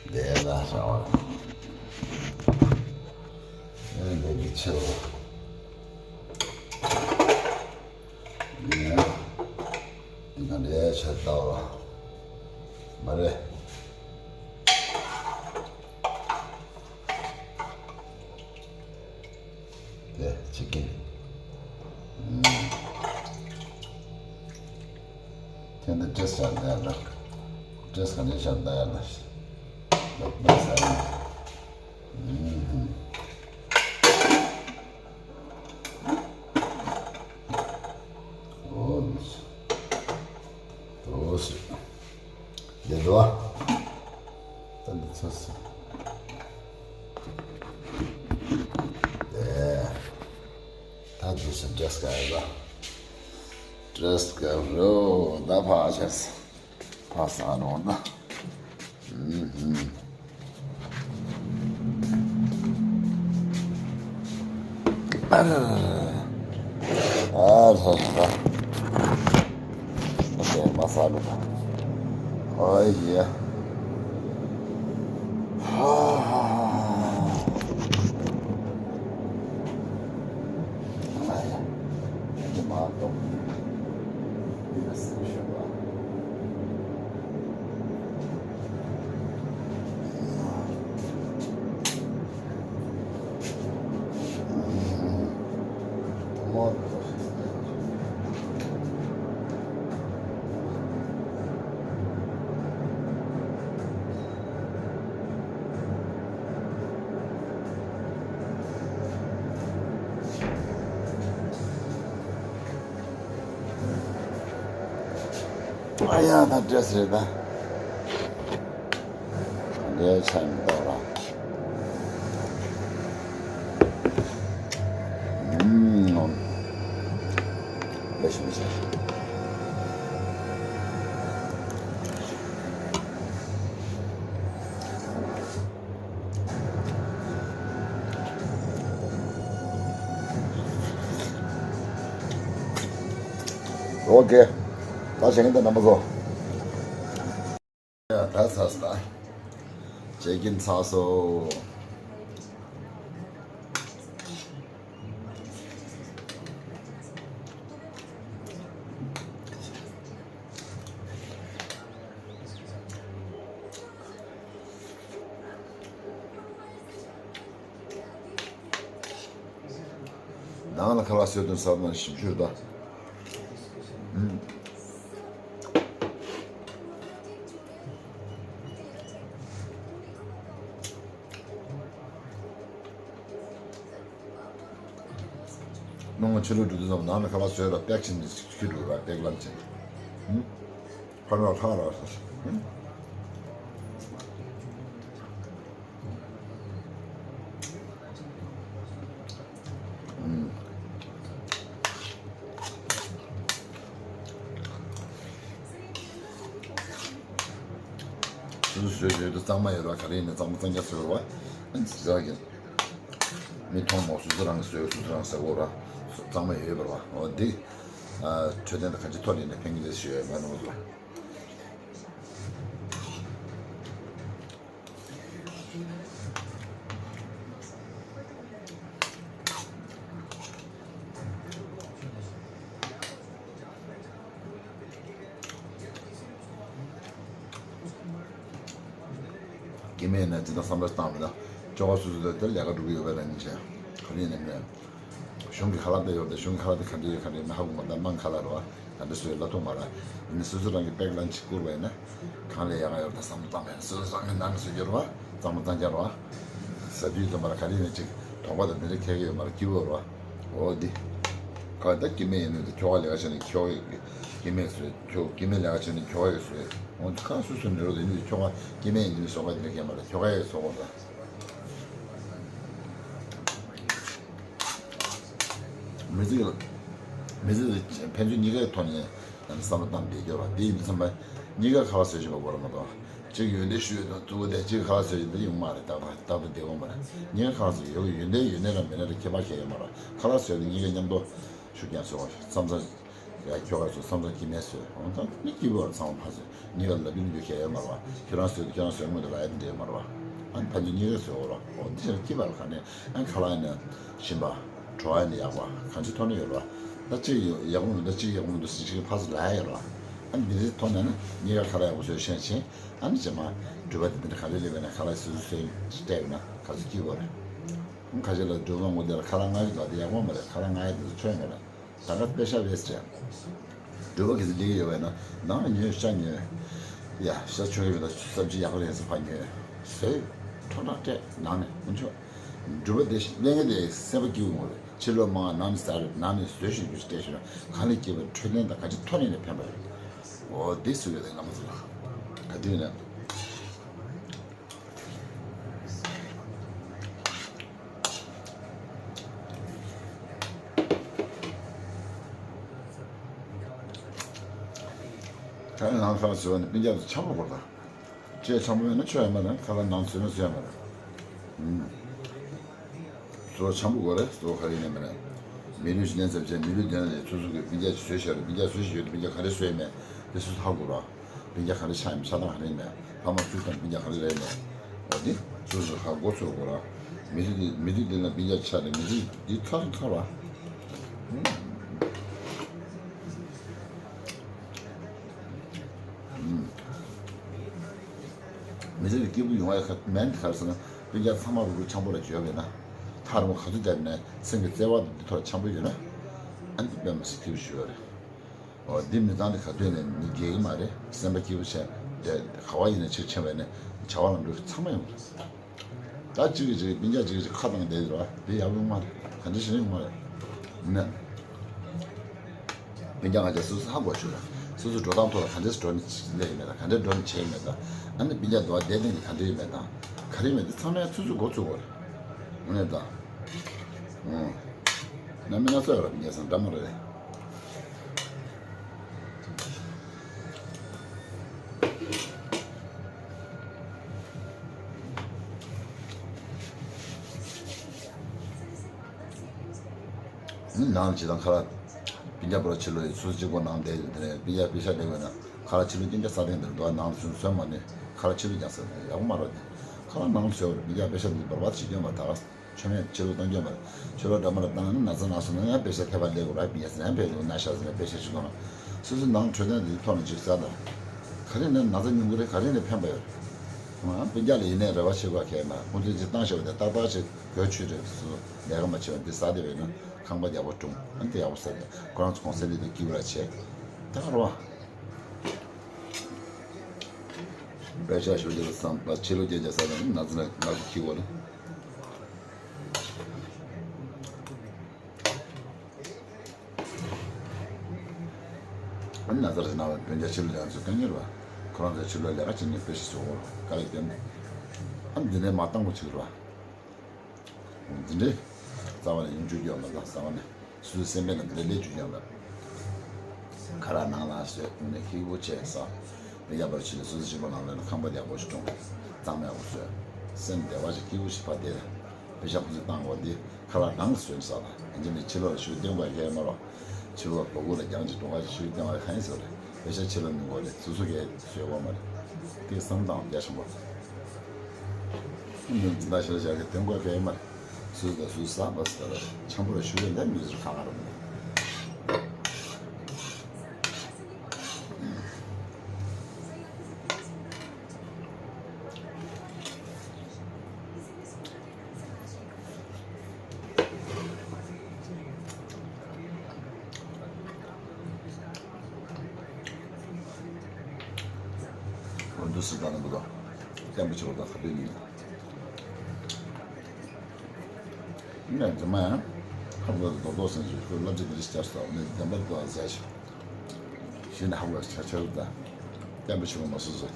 འདི་ཡང་འདི་ག་འདྲའི་ཆ་ལྟ་བ་མ་རེད། དེ་ཅི་གིན། ཁྱེད་འདི་ཏྲེས་ཆ་ལྟ་ཡ་ལ། ཏྲེས་ག་འདྲའི་ཆ་ལྟ་ཡ་ལ། ལག་པ་ཟ་ཡ། འོ། འདི་འདུག་ད་འདི་ཚོ་སི། དེ། ད་འདི་སི་འདྲེས་ཀ་ཡ་ལ། འདྲེས་ཀ་རོ་ད་ཕ་ཆེས། ཕ་ས་ནོ་ན། ཨུམ་ཧུམ། ཨ་ར་ར་ར། ཨ་ས་ས་ས། ཨ་ས་མ་ས་ལུ། ཨ་ཡ། ཧ་ཧ་ཧ་ཧ། ཨ་ཡ། འདི་མ་གཏོགས། འདི་ལ་སེམས་ཤོར་བ། ཨ་ཡ་ད་འདྲེས་རེད་ད། འདྲེས་ཆ་མི་འདུག་ར། ཨུམ། ལེགས་ཤོམ་བྱས། ཨོ་ཀེ། ད་བྱེད་ཀྱིན་ད་རྣམ་པ་ཚོ། ཡ་ད་ཚ་ས། བྱེད་ཀྱིན་ཚ་སོ། ནང་ལ་ཁ་ལག་བཟོས་དོན་ཟབ་མ་ཞིབ་འཇུག་དང་། རྣོ་ངོ་ཕྱི་ལོགས་འགྲོ་དུས་ཙམ་ནང་ནས་ཁ་ལག་བཟོས་ལ་པེག་ཕྱིན་ནས་ཁྱི་འགྲོ་ར་པེག་ལམ་ཕྱིན། ཧུམ། ཁ་ལག་ལྷག་ར་ཧུམ། སོ་སོ་བཟོས་བཟོས་དུས་གཙང་མ་ཡོད་ར་ག་རེ་ཡིན་ན་གཙང་མ་གཙང་རྐྱང་བཟོས་ར་བ། ཨ་ནི་ཟ་གི། མི་མཐོང་མོ་སོ་སོ་རང་གིས་བཟོས་སོ་སོ་རང་གིས་ཟ་གོ་ར། གཙང་མ་ཡོད་པ་ར་བ། འོ་འདི། ཨ་འཕྲོད་བསྟེན་དང་ག་ཅི་ཐོག་ནས་ཡིན་ན་ཕན་གི་རེད་ཞུ་ཡ་ཡོད་མ་རེད་མོ་ཟ། སྐྱེ་དམན་ན་འཛིན་སྟངས་བསམ་བློ་བཏང་མེད་ན་ཅོག་སོ་སོ་དེ་ལས་ཀ་འགྲོ་གི་ཡོད་པ་རང་ཉིད་བྱས་ག་རེ་ཡིན་ན་མེད། གཞུང་གི་ཁ་ལག་དེ་ཡོད་དེ་གཞུང་གི་ཁ་ལག་དེ་ག་འདྲ་ཡོད་ག་འདྲ་ཡིན་ན་ཧ་གོ་མ་ད་དམངས་ཁ་ལག་རེད་བ། ག་འདྲ་བཟོས་ལབ་ཐུབ་མ་རེད། ཡིན་ན་སོ་སོ་རང་གི་པེག་ལན་ཅིག་བསྐུར་བ་ཡིན་ན། གང་ལས་ཡག་ག་ཡོད་ད་བསམ་བློ་བཏང་བས་སོ་སོ་རང་གི་ནང་གི་བཟོ་རྒྱུ་རེད་བ། གཙང་མ་གཙང་རྐྱང་རེད་བ། ཟ་དུས་ཙམ་པ་ལ་ག་རེ་ཡིན་ན་ཅིག་དོགས་པ་དང་དེ་འདྲ་ཁྱེར་གི་ཡོད་མ་རེད་སྐྱིད་པོ་རེད་བ། འོ་འདི། ག་ད་སྐྱེ་དམན་ཡིན་ནོ་དེ་ཁྱོ་ག་ལས་ཀ་བྱས་ནས་ཁྱོ་ག་གི་སྐྱེ་དམན་བཟོས་ཁྱོ་སྐྱེ་དམན་ལས་ཀ་བྱས་ནས་ཁྱོ་ག་གི་བཟོས། འོ་འདི་ཁ་སོ་སོ་ནས་རོ་དེ་ནི་ཁྱོ་ག་སྐྱེ་དམན་ཡིན་ནི་སོགས་པ་དེ་འདྲ་ཁྱེར་མ་རེད་ཁྱོ་ག་གི་བཟོ་དགོས་རེད། མི་ཚེ་ལ། མི་ཚེ་ལ་ཕན་ཚུན་གཉིས་ཀའི་ཐོག་ནས་བསམ་བློ་བཏང་བསྡད་རྒྱུ་བ་འདི་ཡིན་དུས་ཙམ་པ་གཉིས་ཀ་ཁ་ལག་བཟོ་བཞིན་པ་གོ་ར་མ་གཏོགས་གཅིག་ཡོན་ཏན་ཞུ་ཡོད་དང་གཙོ་བོ་དེ་གཅིག་ཁ་ལག་བཟོ་བཞིན་འདི་ཡོང་མ་རེད་ཏག་ཏག་ཏག་ཏག་བསྡད་ཡོང་མ་རེད། གཉིས་ཀ་ཁ་ལག་བཟོ་ཡོད་ཡོན་ཏན་ཡོད་ནའི་ར་མེད་ནའི་ར་ཁྱད་པར་གང་ཡོད་མ་རེད། ཁ་ལག་བཟོས་ནས་གཉིས་ཀ་མཉམ་དུ་ཤུགས་རྐྱེན་བཟོ་བ་བསམ་ཚར། ཡ་ཁྱོ་ག་ཚོ་བསམ་ཚར་གྱི་མེད་བཟོས་འོང་ཙང་མི་སྐྱིད་པོ་ར་ཚང་མ་ཕར་བཟོས། གཉིས་ཀ་ལབ་རྒྱུ་ནི་རྒྱུ་ཁྱད་ཡོད་མ་རེད་བ། ཁྱོད་རང་བཟོས་དུས་ཁྱོད་རང་བཟོས་སྔོན་དུ་ལ་ཡ་འདྲེས་མ་རེད་བ། ཨ་ནི་ཕན་ཚུན་གཉིས་ཀས་བཟོས་འོ་ར་འོ་འདི་ཕྱིར་སྐྱིད་པ་ལ་ག་ནས་ཨ་ཁ་ལག་ཡིན་ན་ཞིམ་པ། བྲོ་བ་ཡིན་ན་ཡག་པ་གང་ཅི་ཐོག་ནས་ཡོད་ར་བ། ད་གཅིག་ཡག་པོ་མི་འདུག་གཅིག་ཡག་པོ་མི་འདུག་ཟེར་གཅིག་ཕར་ཚུར་ལབ་ཡ་ཡོད་ར་བ། ཨ་ནི་འདི་འདྲའི་ཐོག་ནས་ནི་གཉིས་ཀ་ཁ་ལག་ཡག་པོ་བཟོས་ཤེས་ཆེ། ཨ་ནི་རྗེས་མ་འགྲུལ་པ་དེ་འདི་འདྲ་ག་རེ་སླེབས་པ་ཡིན་ན་ཁ་ལག་སོ་སོ་བཟོས་སྤྲད་པ་ན་ག་ཚོད་སྐྱིད་པོ་རེད། ཁ་ཤས་ལ་འགྲུལ་པ་ངོ་དེ་ལ་ཁ་ལག་ལྔ་ཞིག་ལ་དེ་ཡག་པོ་མ་རེད། ཁ་ལག་ལྔ་ཡ་དེ་ཚོ་ཆོས་མ་རེད། ད་ག་པེ་ཤ་ཝེ་སི་ཊི་རེད། འགྲུལ་པ་གི་ཚོད་སླེབས་ཡོད་པས་ན་ནང་ལ་ཉོས་ཤ་ཉོས། ཡ་ཤ་ཆོས་ཡོད་ན་སབ་ཇི་ཡག་པོ་རེད་ཟེར་ཕར་ཉོས། ཟོས། ཁྲོ་ཐག་སྤྲད་ནང་ནས་འུ་ཆོ། འགྲུལ་པ་དེ་ལས་ངན་དེ་སེམས་པ་སྐྱིད་པོ་མ་རེད། ཕྱི་ལོགས་མང་ནང་ནས་ཟ་རེད་ནང་ནས་ཟོས་ཤིག་རྒྱུ་ཞིག་སྤྲད་ཤིག་ན་གང་ལས་སྐྱིད་པ་འཕྲོད་བསྟེན་དང་ག་ཅི་ཐོག་ནས་ནས་ཕན་པ་རེད། འོ་དེ་སུ་ཡོད་དེ་ང་མ་ཚོ་ལ་ག་དུས་ནས། ད་ནང་ཁ་ལག་བཟོས་ནས་སྤུན་ཀྱག་ཚོ་འཆམ་པོ་དགོས་ད། ཁྱེད་འཆམ་པོ་མེད་ན་ཆོ་ཡ་མ་རེད། ཁ་ལག་ནང་བཟོས་ན་བཟོས་ཡ་མ་རེད། ཨུམ། གཙོ་བོ་འཆམ་པོ་དགོས་རེད། གཙོ་བོ་ག་རེ་ཡིན་ནའི་མ་རེད། མི་ལུས་ཤི་ལན་ཙམ་བྱས་མི་ལུས་དོན་ལ་སོ་སོ་གི་སྤུན་ཀྱག་ཅིག་བཟོས་བཞག་རེད། སྤུན་ཀྱག་བཟོས་བཞག་ཡོད་དུས་སྤུན་ཀྱག་ག་རེ་བཟོས་ཡིན་མེད་དེ་སོ་སོ་ཧ་གོ་ར། སྤུན་ཀྱག་ག་རེ་ཆགས་ཡིན་ཆགས་སྟངས་ག་རེ་ཡིན་མེད། ཕ་མ་བཙུགས་སྟངས་སྤུན་ཀྱག་ག་རེ་ཡིན་མེད། འོ་དེ་སོ་སོ་ཧ་གོ་ཚོར་དགོས་ར། མི་ཚེ་འདི་མི་ཚེ་འདི་ལ་སྤུན་ཀྱག་ཆགས་ནས་མི་ཚེ་འདི་ཚར་ཚར་བ། མི་ཚེ་ལ་སྐྱིད་པོ་ཡོང་བའི་ཁ་མན་དེ་ག་རེ་ཟེར་ན་སྤུན་ཀྱག་ཚང་མ་རུག་རུག་འཆམ་པོ་ལ་འཇོག་པས་ན། ཐག་རིང་པོ་ག་ཚོད་བསྡད་ནས་སེམས་ཀྱི་བརྩེ་བ་དེ་ཐོག་འཆམ་པོ་ཡོད་ན། ཨ་ནི་དཔེ་མི་སྲིད་སྐྱིད་པོ་ཞུ་བ་རེད། འོ་འདི་མི་ཚང་དེ་ག་དུས་ནས་མི་རྒས་ཀྱི་མ་རེད། སེམས་པ་སྐྱིད་པོ་བྱས་དེ་ག་བ་ཡིན་ན་ཕྱིར་ཕྱིན་པས་ནས་བྱ་བ་ལམ་འགྲོ་ཚང་མ་ཡོང་གི་རེད། ད་གཅིག་གིས་གཅིག་སྤུན་ཀྱག་གཅིག་གིས་གཅིག་ཁ་བཏང་བསྡད་ཡོད་རེད་བ། དེ་ཡག་པོ་ཡོང་མ་རེད། ག་འདྲ་ཞིག་ཡོང་མ་རེད། ཡིན་ན། སྤུན་ཀྱག་ང་ཚོ་སོ་སོ་ཧ་གོ་ཆོག་ར། སོ་སོ་འགྲོ་སྟངས་ཐོག་ལ་ག་འདྲས་འགྲོ་ནས་སླེབས་ཡོད་མེད་དང་ག་འདྲས་འགྲོ་ནས་བྱས་ཡོད་མེད་དང་། ཨ་ནི་སྤུན་ཀྱག་འདུག་བ་བསྡད་སྟངས་ཀྱི་ག་འདྲས་ཡོད་མེད་དང་། ག་རེ་ཡོད་མེད་དེ་ཚང་མས་སོ་སོས་མགོ་ཚོས་དགོས་རེད། དངོས་གནས་དང་། ཨོ། རྣམ་སྨིན་སྣ་ཚོགས་ཡོད་ར་སྤུན་ཀྱག་སང་འདྲ་མོ་རེད། ནང་ལ་བྱེད་དང་ཁ་ལག་སྤུན་ཀྱག་པོ་ར་ཕྱི་ལོགས་ཡིན་སུ་གཅིག་པོ་ནང་བསྡད་ཡོད་དེ་ནས་སྤུན་ཀྱག་པེ་ཤ་ལེན་དགོས་ན་ཁ་ལག་ཕྱི་ལོགས་སྤུན་ཀྱག་ས་སྟེང་དེར་འདུག་ནང་ལ་སོན་སོན་མ་ནི་ཁ་ལག་ཕྱི་ལོགས་ཀྱང་ཟ་ཡག་པོ་མ་རེད། ཁ་ལག་ནང་ལ་ཟོས་པར་སྤུན་ཀྱག་པེ་ཤ་འདི་འབར་བ་ཞིག་སྐྱོན་པ་ད་ག་ཆོ་མེད་ཕྱི་ལོགས་གཏོང་སྐྱོན་པ་རེད། ཕྱི་ལོགས་འདྲ་མ་རེད་བཏང་ན་ན་ཚ་ན་སོང་ན་ཡང་པེ་ཤ་ཐེབས་པ་ལེན་དགོས་ར་སྤུན་ཀྱག་ཟ་ཡང་ཕེབས་འདུག་ན་ཤ་ཟ་ན་པེ་ཤ་ཞིག་གཏོང་ན་སོ་སོའི་ནང་འཕྲོད་བསྟེན་འདི་ཐོག་ནས་ཅིག་ཟ་དང་། ག་རེ་ན་ན་ཚ་ཉུང་གི་རེད། ག་རེ་ནས་ཕན་པ་ཡོད་རེད། ང་སྤུན་ཀྱག་ལ་ཡིན་ནའི་རེ་བ་བྱེད་དགོས་ཁེལ་མ་ཁོང་ཚོས་ཅིག་བཏང་ཤོག་དེ་ཏག་ཏག་ཅིག་གོས་ཆུ་རེད་སུ་ལས་ཀ་མ་བྱེད་པ་འདི་ཟ་བདེ་བས་ན་ཁང་པ་ཡག་པོ་སྲུང་ཨ་འདི་ཡག་པོ་ཟ་དེ་ཁོ་རང་ཚོ་གོང་གསལ་འདི་དང་སྐྱིད་པོ་ར་བྱེད། ཐར་བ། དཔེ་ཆ་ཞུ་རྒྱུ་བསམ་པ་ཕྱི་ལོ་བརྒྱད་བརྒྱ་ས་ནས་ན་ཚ་ན་ང་ཚོ་ཁྱི་བོ་ལ། ཨ་ན་ཚ་རེ་ན་བ་བོད་རྒྱ་ཕྱི་ལོ་ལས་ཚོ་དཀའ་ངལ་བ། ཁོ་རང་ཚོ་ཕྱི་ལོ་ལས་ཀ་བྱེད་ནས་དཔེ་ཤི་སོ་བོ་དཀའ་ལས་བརྒྱབ་ནས། ཨ་འདི་ནས་མ་བཏང་གོ་ཆིག་ར། འདི་འདྲའི་རྩ་བ་ནས་ཡིན་བཅུག་རྒྱུ་ཡོད་མ་རེད། རྩ་བ་ནས་སུ་སེམས་པའི་ནང་འདི་འདྲའི་ལས་བཅུག་རྒྱུ་ཡོད་མ་རེད། ཁ་ལག་ནང་ལ་བཟོས་ནས་སྐྱིད་པོ་བྱས་ས། མི་ཡག་པར་བྱས་ནས་སུ་སུ་ཕྱི་པོ་ནང་ལ་ཁང་པ་ཡག་པོ་ཞིག་སྐྲུན། གཙང་མ་ཡག་པོ་བཟོས། སེམས་བདེ་བ་ཞིག་སྐྱིད་པོ་ཞིག་ཕ་དེ་རེད། པེ་ཤག་ཁོ་ཚོས་བཏང་བ་འདི་ཁ་ལག་ནང་ལ་བཟོས་ནས་ཟ་ལ། ཡིན་གཅིག་མིན་གཅིག་ཕྱི་ལོགས་ལ་ཞུ་སྟོན་པ་ཡོད་མ་རེད། ཕྱི་ལོགས་ལ་སྒོར་ལ་རྒྱང་ཅིག་འགྲོ་ཁ་ཅིག་ཞུ་སྟོན་པ་གང་ཡིན་ཟེར་རེད། པེ་ཤག་ཕྱི་ལོགས་ནས་འགོ་ལས་སོ་སོ་གས་བཟོས་པ་མ་རེད། དེ་བསམ་སྟངས་རྒྱ་ཆེན་པོ་རེད། མི་འཛིན་པ་ཞེ་དྲག་གི་དོན་དགོས་གལ་མ་རེད། སུས་དང་སུས་བསམ་པ་ཟེར་ར་འཆམ་པོ་ར་ཞུ་ཡོད་ལ་མི་ཟེར་གང་ར་མི། འོ་འདུག་སེ་བཏང་ནས་མི་འདུག་བརྟན་པོ་བྱེད་པ་དང་ག་དུས་ཡིན། ངས་རྫུན་མ་ཡང་ཧ་གོ་རྡོག་རྡོག་སེམས་ཀྱི་ཁོས་བསླབ་བྱ་འདི་རིགས་བསྐྱར་སོགས་ནས་བདེན་པར་འདུག་ཟེར་ཞིང་། གཞི་ནས་ཧ་གོ་ཆ་ཆ་རུ་དང་བརྟན་པོ་བྱེད་པ་མ་སོ་སོ།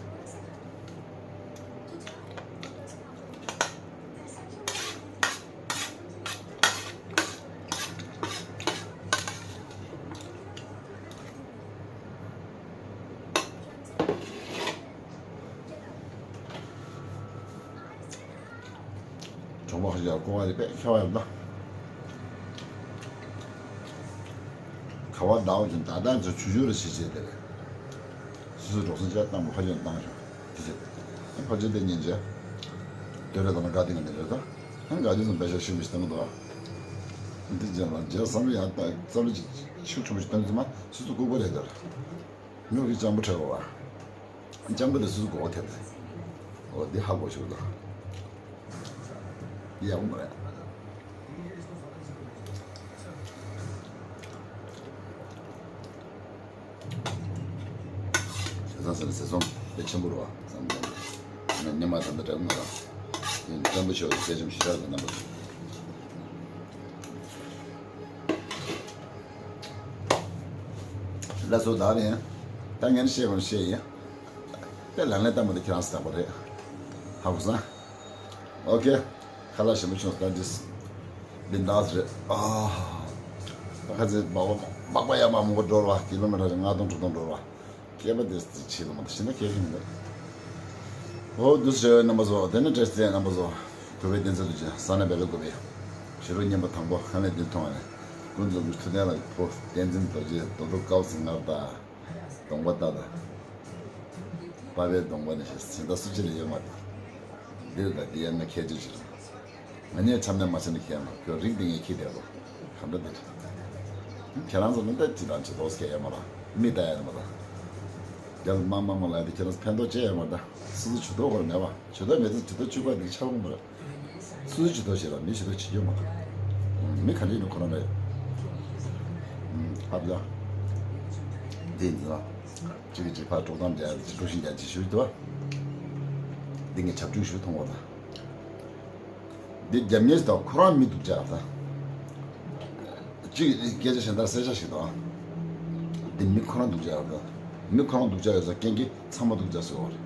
གྲོང་པ་ཁ་ཤས་ཀོ་བ་རེ་པས་ཁ་བ་ཡོད་ན། ཁ་བ་ཟླ་བ་ཅན་ད་ལྟ་ཚོ་ཆུ་ཆུ་རེ་ཞིག་བྱས་ཏེ། སུ་སུ་འགྲོ་སོང་བྱས་བཏང་བ་ཕ་ཆེན་བཏང་ཤོག་དེ་བྱས། ཕ་ཆེན་དེ་ཉིན་བྱས། དོན་རེ་དང་ན་དགའ་ལྡན་ག་ནས་རེད་ད། ཨང་དགའ་ལྡན་ཚོ་འབད་ཤག་ཤུགས་མི་ཤི་བཏང་གི་འདུག་ཨ། འདི་རྗེས་ལ་རྗེས་བསམ་བློ་ཡང་ད་བསམ་བློ་ཅིག་ཤུགས་ཆེན་པོ་ཞིག་བཏང་ཚུལ་མ་སུ་སུ་ལྐུགས་པ་རེད་དར། མྱུར་གྱི་སྤྱང་པོ་ཁྲེལ་བ། སྤྱང་པོ་དེ་སུ་སུ་མགོ་བོ་ཐེབས་ཏེ། འོ་འདི་ཧ་གོ་ཆོག་དང་། འདི་ཡག་པོ་མ་རེད། བྱས་ཙང་ཟེར་ན་ཟེར་སོང་དཔེ་ཆེན་པོ་རེད་བ་བསམ་བསམ་ནས་སྙན་མ་ད་ལྟ་དྲན་མ་ར། དེ་བཙན་པོ་ཆེ་བ་དཔེ་ཆེན་པོ་ཞེ་དྲག་གི་རྣམ་པ། ལགས་སོ་ད་རེད། ད་ངས་བཤད་དགོས་བཤད་ཡིན། དེ་ལན་ལན་ལྟ་མ་ཐུབ་ཁྱེད་རང་སུ་དག་པ་རེད། ཧ་གོ་སོང་། ཨོ་ཁེ། ཁ་ལག་ཞིམ་པོ་བྱུང་སོང་། ད་འདི་འདི་འདྲ་རེད། ཨ། ད་ཁ་ཚེ་སྦག་སྦག་སྦག་ཡག་མ་མང་པོ་འགྲོ་ར་ཀི་ལོ་མི་ཊར་ལྔ་སྟོང་དྲུག་སྟོང་འགྲོ་ར། སྐྱེས་པ་དེ་ཆེ་ལ་མ་ད་ཤི་ན་སྐྱེ་གི་མི་འདུག་འོ་འདུག་སེ་རྣམ་པ་ཚོ། དེ་ནས་བཀྲ་ཤིས་བདེ་ལེགས་རྣམ་པ་ཚོ། གུས་པའི་བསྟན་འཛིན་ལུ་ཅན་ས་ན་བེ་ལ་གུས་པའི་ཞི་རུ་གཉན་པ་དང་པོ་ཁ་ལས་འདི་མཐོང་བ་ནས་ཀུན་རྫོབ་ཀྱི་མཐུ་ལྡན་ལ་ཕོ་བསྟན་འཛིན་རྡོ་རྗེ་རྡོ་རྡོ་དཀའ་བ་ཚིག་ངར་དང་། གདོང་པ་ལྟ་དང་། པ་ཕའི་གདོང་པ་ནས་ཞེས་ཟིན་ད་སུ་ཅི་ལ་ཡོད་མ་རེད། འདིར་ད་འདི་ཡང་ང་ཁྱད་ཆོས་ཅི་རེད། ང་གཉིས་འཆམ་ནས་མ་བྱས་ན་ཁྱད་མ་ཁྱོད་རིགས་འདི་ངས་ཁྱི་དེ་རོ། ག་འདྲ་འདི་རེད། ཁྱེད་རང་ཚོ་ནི་ད་ཅི་དང་ཅི་ལོགས་ཁྱད་ཡོད་མ་ར། མི་ལྟ་ཡོད་མ་ར། རྒྱ་ལ་མ་མ་མ་ལ་དེ་ཁྱེད་རང་ཚོ་ཕན་ཐོགས་ཅི་ཡོད་མ་ར། ད་སུ་སུ་ཇུས་གཏོགས་བར་མེད་པ་ཇུས་གཏོགས་མེད་ཚེ་ཇུས་གཏོགས་བཅུག་པ་འདི་ཆགས་འོང་མ་ར། སུ་ཇུས་གཏོགས་བྱེད་ར་མི་ཇུས་གཏོགས་བྱེད་རྒྱུ་མ་ར། མི་ག་འདྲ་ཡིན་ན་ཁོ་རང་རེད། ཧ་ཡ། འདི་ཡིན་ཙང་། གཅིག་གིས་གཅིག་ཕར་དཀྲོག་གཏམ་རྒྱག་གཅིག་དཀྲོག་ཤིང་རྒྱག་གཅིག་ཞུ་གི་འདུག་བ། འདི་ངས་བྱབ་ཆུང་ཞུ་མཐོང་བ་དང་། འདི་རྒྱབ་གཉེར་དང་ཁོ་རང་མི་སྡུག་ཅག་དང་། གཅིག་སྐད་ཆ་གཞན་དག་གསལ་ཆ་ཞིག་དང་། འདི་མི་ཁོ་རང་སྡུག་ཅག་དང་། མི་ཁོ་རང་སྡུག་ཅག་ཡོད་ས་རྐྱེན་གྱིས་ཚང་མ་སྡུག་ཅག་བཟོ་བ་རེད།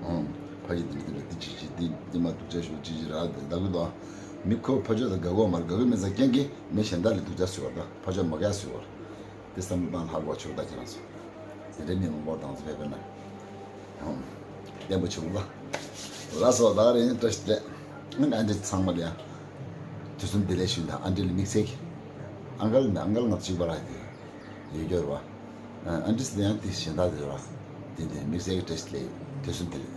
ཨང་། ཕ་གི་འདི་འདི་འདི་ཅི་ཅི་འདི་འདི་མ་སྡུག་ཅག་ཞུ་ཅི་ཅི་ར་འདི་ལྟ་གི་འདུག་མི་ཁོ་ཕ་ཆོས་དང་དགའ་གོ་མ་དགའ་གི་མེད་ས་རྐྱེན་གྱིས་མི་གཞན་དག་ལས་སྡུག་ཅག་བཟོ་བ་དང་ཕ་ཆོས་མ་དགའ་བཟོ་བ་རེད། དེ་བསམ་བློ་བཏང་ལྷག་པ་ཆུ་བདག་ཁྱེད་རང་ཚོ། དེ་འདྲའི་མི་མང་པོ་དང་ཚོ་ཕེབས་པས་ན། ཧམ། བརྟན་པོ་བྱུང་ལ། ལགས་སོ་ད་རེས་བཀྲ་ཤིས་བདེ་ལེགས། ཨ་འདྲ་ཚང་མ་ལ་ཡང་། དུས་གསུམ་བདེ་ལེགས་ཞུ་དང་ཨ་འདྲ་ལ་དམིགས་བསལ་གྱི། ཨང་ཀལ་ནི་ཨང་ཀལ་ང་གཅིག་པ་ར་དེ། ཡོད་རྒྱུ་ར་བ། ཨ་འདྲ་ཟེར་ཡང་དེ་གཞན་དག་དེ་ར་བ། དེ་འདྲའི་དམིགས་བསལ་གྱི་བཀྲ་ཤིས་བདེ་ལེགས་དུས་གསུམ་བདེ་ལེགས།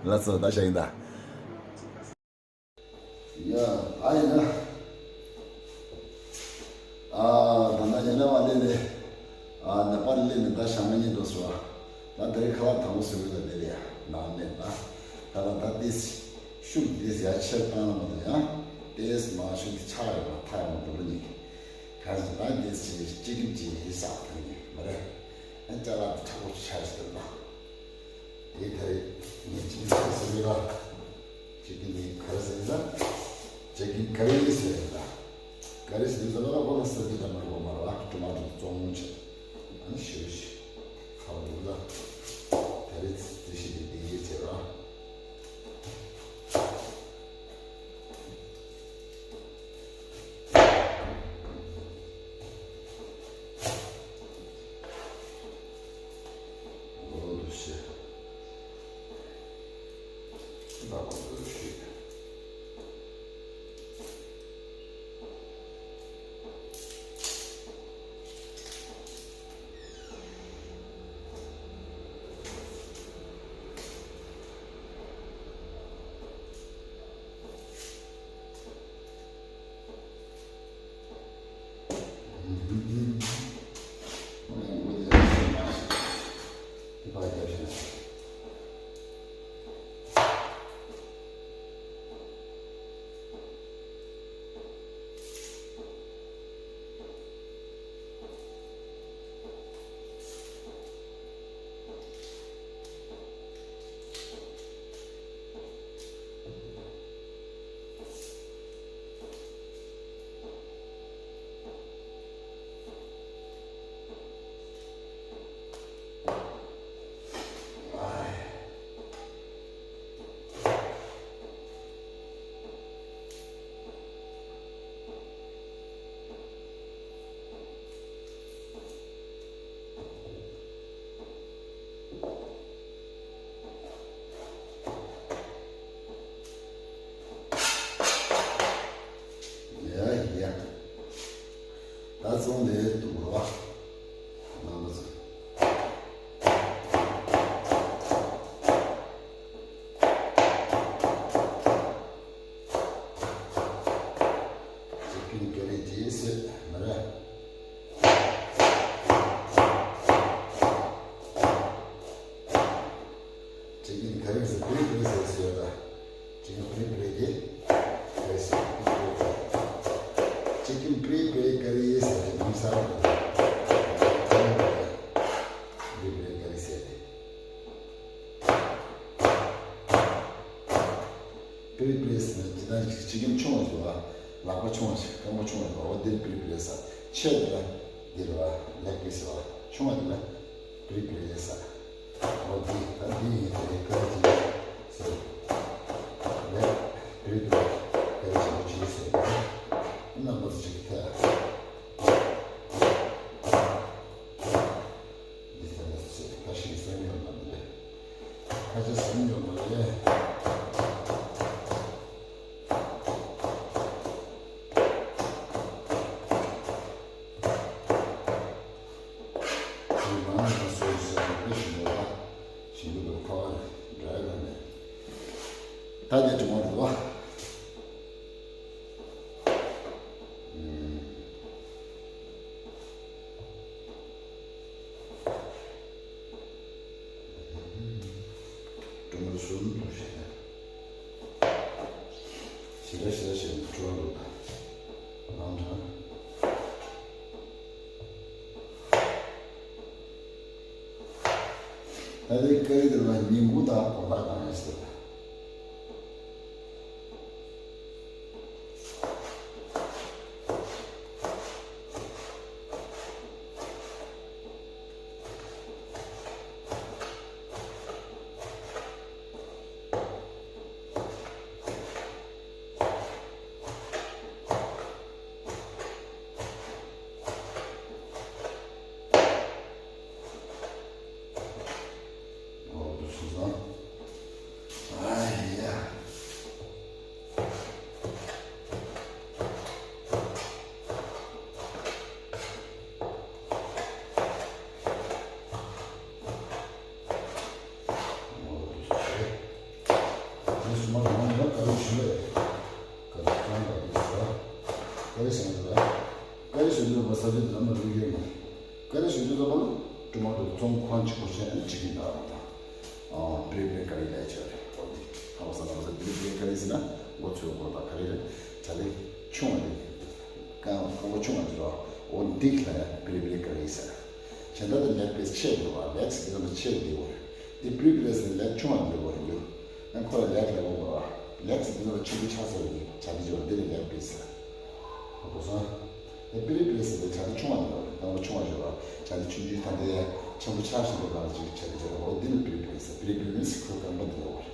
ལགས་སོ་ད་བཞག་ཡིན་ད། ཡ། ཨ་ཡིན་ན། ཨ་ད་ན་ཡིན་ན་བ་ལེ་ལེ། ཨ་ནེ་པ་ལི་ལེ་ནི་ད་ཞང་མ་ཉིད་འགྲོ་སོ། ད་དེ་རིང་ཁ་ལག་དང་པོ་ཟེར་བ་ལ་ལེ་ལེ་ཡ་ནང་ནས་ད། ད་ད་ད་ཏིས་ཤུགས་ཏིས་ཡ་ཆེར་བཏང་ན་མ་ད་ཡ། ཏིས་མ་ཤུགས་ཏི་ཆག་ཡོད་པ་ཐ་ཡོང་འགྲོ་བ་ཉིད། གང་ཟེར་ན་འདི་ཚེ་སྐྱེ་ཁམས་ཀྱི་ཡིན་ས་དང་ཡིན་མ་རེད། ཨ་ཅག་ལ་དྲག་པོ་ཆགས་ཟེར་ན། དེ་ད་རེས་ངས་ཅི་ཟེར་ཟེར་ལ། ཅི་གི་ནི་ག་རེ་ཟེར་ན། ཅི་གི་ག་རེ་ཟེར་ན། ག་རེ་ཟེར་ཟེར་ལ་ཁོ་ལ་ཟེར་གི་ད་མ་རེད་མ་རེད། ཊོ་མ་ཊོ་བཙོང་བྱེད། ཨ་ནི་ཞུ་ཞུ། ཁ་བ་ལ། ད་རེས་དེ་ཞིག་དེ་དེ་ཡིན་ཟེར་ར། ཡ་ཡ། ད་བཙོང་ལས་འདུག་རོ། ནང་དུ་ཚུད། ཅི་ཀིན་ཀ་རི་ཇི་ཟེར་མ་རེད། ཅི་ཀིན་ཀ་རི་ཟེར་པི་རི་པི་རི་ཟེར་ཟེར་ད། ཅི་ཀིན་པི་རི་པི་རི་ཀི་ཀ་རི་ཟེར། ཅི་ཀིན་པི་རི་པི་རི་ཀ་རི་ཟེར་ཏེ་མི་ཟ་ར། པི་རི་པི་རི་ཀ་རི་ཟེར་ཏེ། པི་རི་པི་རི་ཟེར་ན་ཇི་ལྟར་ཅི་ཀིན་ཆུང་བ་ཟེར་བ། ལག་པ་ཆུང་བ་ཞིག་རྐང་པ་ཆུང་བ་ཟེར་བ། འོ་འདིར་པི་རི་པི་རི་ཟེར། ཆེ་བ་ལ་འདིར་བ་ལེག་པི་ཟེར་བ། ཆུང་བ་འདི་ལ་པི་རི་པི་རི་ཟེར། འོ་འདི་ད་འདི་ཡིན་ཏེ་ཀ་རི་ཅི་ཟེར། ལེག་པི་རི་པི་རི་ཀ་རི་ཆེན་པོ་ཅི་ཟེར། རྣམ་པ་ཚོ་ཅིག་ཐལ། འདི་ཐལ་ལ་ཟེར་ཁ་ཤས་སེམས་ཡོད་མ་རེད། ཁ་ཤས་སེམས་ཡོད་མ་རེད། དེ་མང་ང་སོ་སོ་སེམས་པའི་ཞིང་པ་ཞིང་པ་དུ་ཁ་བ་རེད་འདྲ་ཡོད་ལ་ནས། ད་དེ་དྲི་བ་འདུག་བ། ཀྲུང་གོ་སུ་ལུ་ཞེས་ཞེ་དྲག་ཞེ་དྲག་ཞེས་ཀྲུང་གོ་ལུ་དང་ལང་དྲང་། ད་ལྟའི་ཀ་རི་དེ་ལ་ཉིན་གུང་དང་དགོང་དག་དང་ཡིན་ཟེར། ཨོ་དུ་སུ་སང་། ཨ་ཡ། ཨོ་དུ་སུ་སང་། དེ་སུ་མ་རང་ལ་ཀ་རུ་ཞུ་ལ་ཡ། ཀ་རུ་ཀ་རུ་ཀ་རུ་ཟ། ཀ་རུ་ཟ་ན་ཟ། ཀ་རུ་ཞུ་ལ་བ་ས་ཏི་ལ་མ་རུ་ཡོད་མ། ཀ་རེ་ཞུ་རྒྱུ་ལ་ཀྲུ་མ་ཏུ་ཚོང་ཁང་གཅིག་པོ་བྱས་ནས་ཅི་གིན་ད་རུང་དང་། པི་རི་པི་རི་ཀ་རི་ལས་བྱས་རེད་ཨོ་དེ། ཧ་བ་ས་ན་བ་ས་པི་རི་པི་རི་ཀ་རི་ཟེར་ན་མགོ་ཚོས་སྐོར་དང་ཀ་རི་རེད་བྱ་ལས་ཆུང་བ་རེད། རྐང་རྐང་པ་ཆུང་བ་འདི་རོ། འོ་འདི་ལ་ཡང་པི་རི་པི་རི་ཀ་རེད་ཟེར། གཞན་དག་ཏུ་ལེག་པིས་ཆེ་འགྲོ་བ། ལེག་སི་འདི་ལ་ཆེ་འདི་བོར། འདི་པི་རི་པི་རི་སི་ལེག་ཆུང་བ་འདི་བོར་རྒྱུ། ཨ་ཁོ་ལ་ལེག་ལ་འོང་བ། ལེག་སི་འདི་ལ་ཆེ་འདི་ཆགས་སོ་ཡིན་ཆ་འདི་འཇོག་འདི་ལ་ལེག་པིས་ཟེར། ཧ་གོ་སོང་། འདི་པི་རི་པི་རི་སི་འདི་ཆ་འདི་ཆུང་བ་འདི་བོར། རྐང་པ་ཆུང་བ་འཇོག་བ། ཆ་འདི་ཆུང་ཆུང་ད་འདི་ཆེན་པོ་ཆགས་བཞིན་པའི་ལག་ཅིག་ཆ་འདི་འཇོག་འོ་འདི་ལ་པི་རི་པི་རི་སི། པི་རི་པི་རི་སི་ཁོའི་རྐང་པ་འདི་ལ་བོར།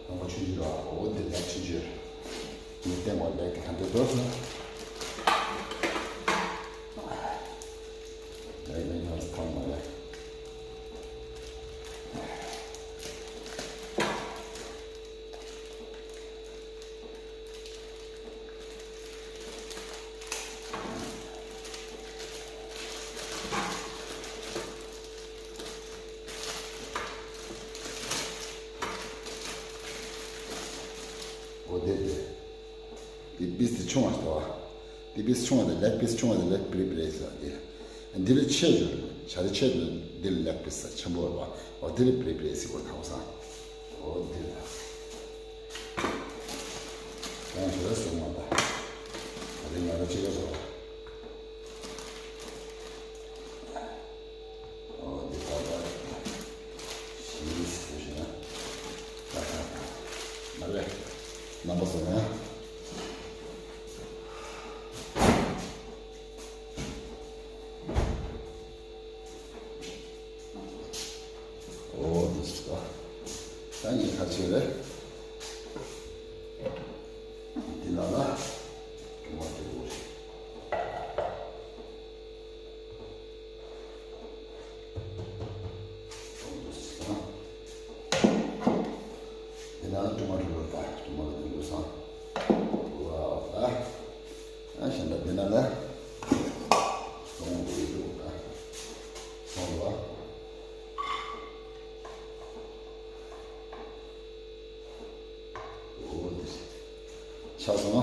རྐང་པ་ཆུང་ཆུང་ར། འོ་འདི་ལེག་ཆུང་ཆུང་ར། ངས་བསྟན་པ་ལེགས་ཏེ་ག་འདྲ་འདུག་ཟེར། ལེགས་ལེགས་ཉོས་ཐོང་མ་རེད། འོ་དེ་དེ། དེ་པིས་དེ་ཆུང་བ་ཞིག་འདུག་བ། དེ་པིས་ཆུང་བ་དེ་ལེག་པིས་ཆུང་བ་དེ་ལེག་པི་རི་པི་རི་སི་ལ་དེ། འདི་ལས་ཆེ་ཞུ། ཆ་རེ་ཆེ་དུ་འདི་ལ་ལེག་པིས་ཆེན་པོ་བ། འོ་དེ་ལས་པི་རི་པི་རི་སི་གོ་ཐང་སང་། འོ་དེ་ལ། ཡང་ཞུ་ར་སོང་མ་ད། ད་དེ་ང་ར་ཅི་ག་སོང་། འོ་འདི་ལྟ་བུ་རེད། ཞིས་ཟེར་ཞིག་ན། ད་ད་ད། མ་རེད། རྣམ་པ་ཚོ་ན། འོ་འདི་ཟེར་ད། ད་ངས་ཁ་ཕྱེ་རེད། འདི་ལ་ལ། ཀྲུང་མ་དེ་འོ་ཞིག་དེ་ན་ཊོ་མ་ཊོ་ལོ་ད་ཊོ་མ་ཊོ་དེ་ལོ་སང་། ཝའོ་ད། ཨ་ཞན་ད་དེ་ན་ལ། སོང་དེ་ཡོད་ད། སོང་ལ། འོ་དེ་ཆགས་སོང་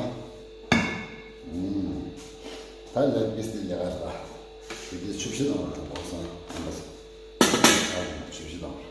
ཨ། ད་ལེག་པིས་དེ་ལས་ཀ་རེད། དེ་དེ་ཆུ་བཞི་དང་བར་དུ་འགོག་སོང་ཨ། ཆུ་བཞི་དང་བར།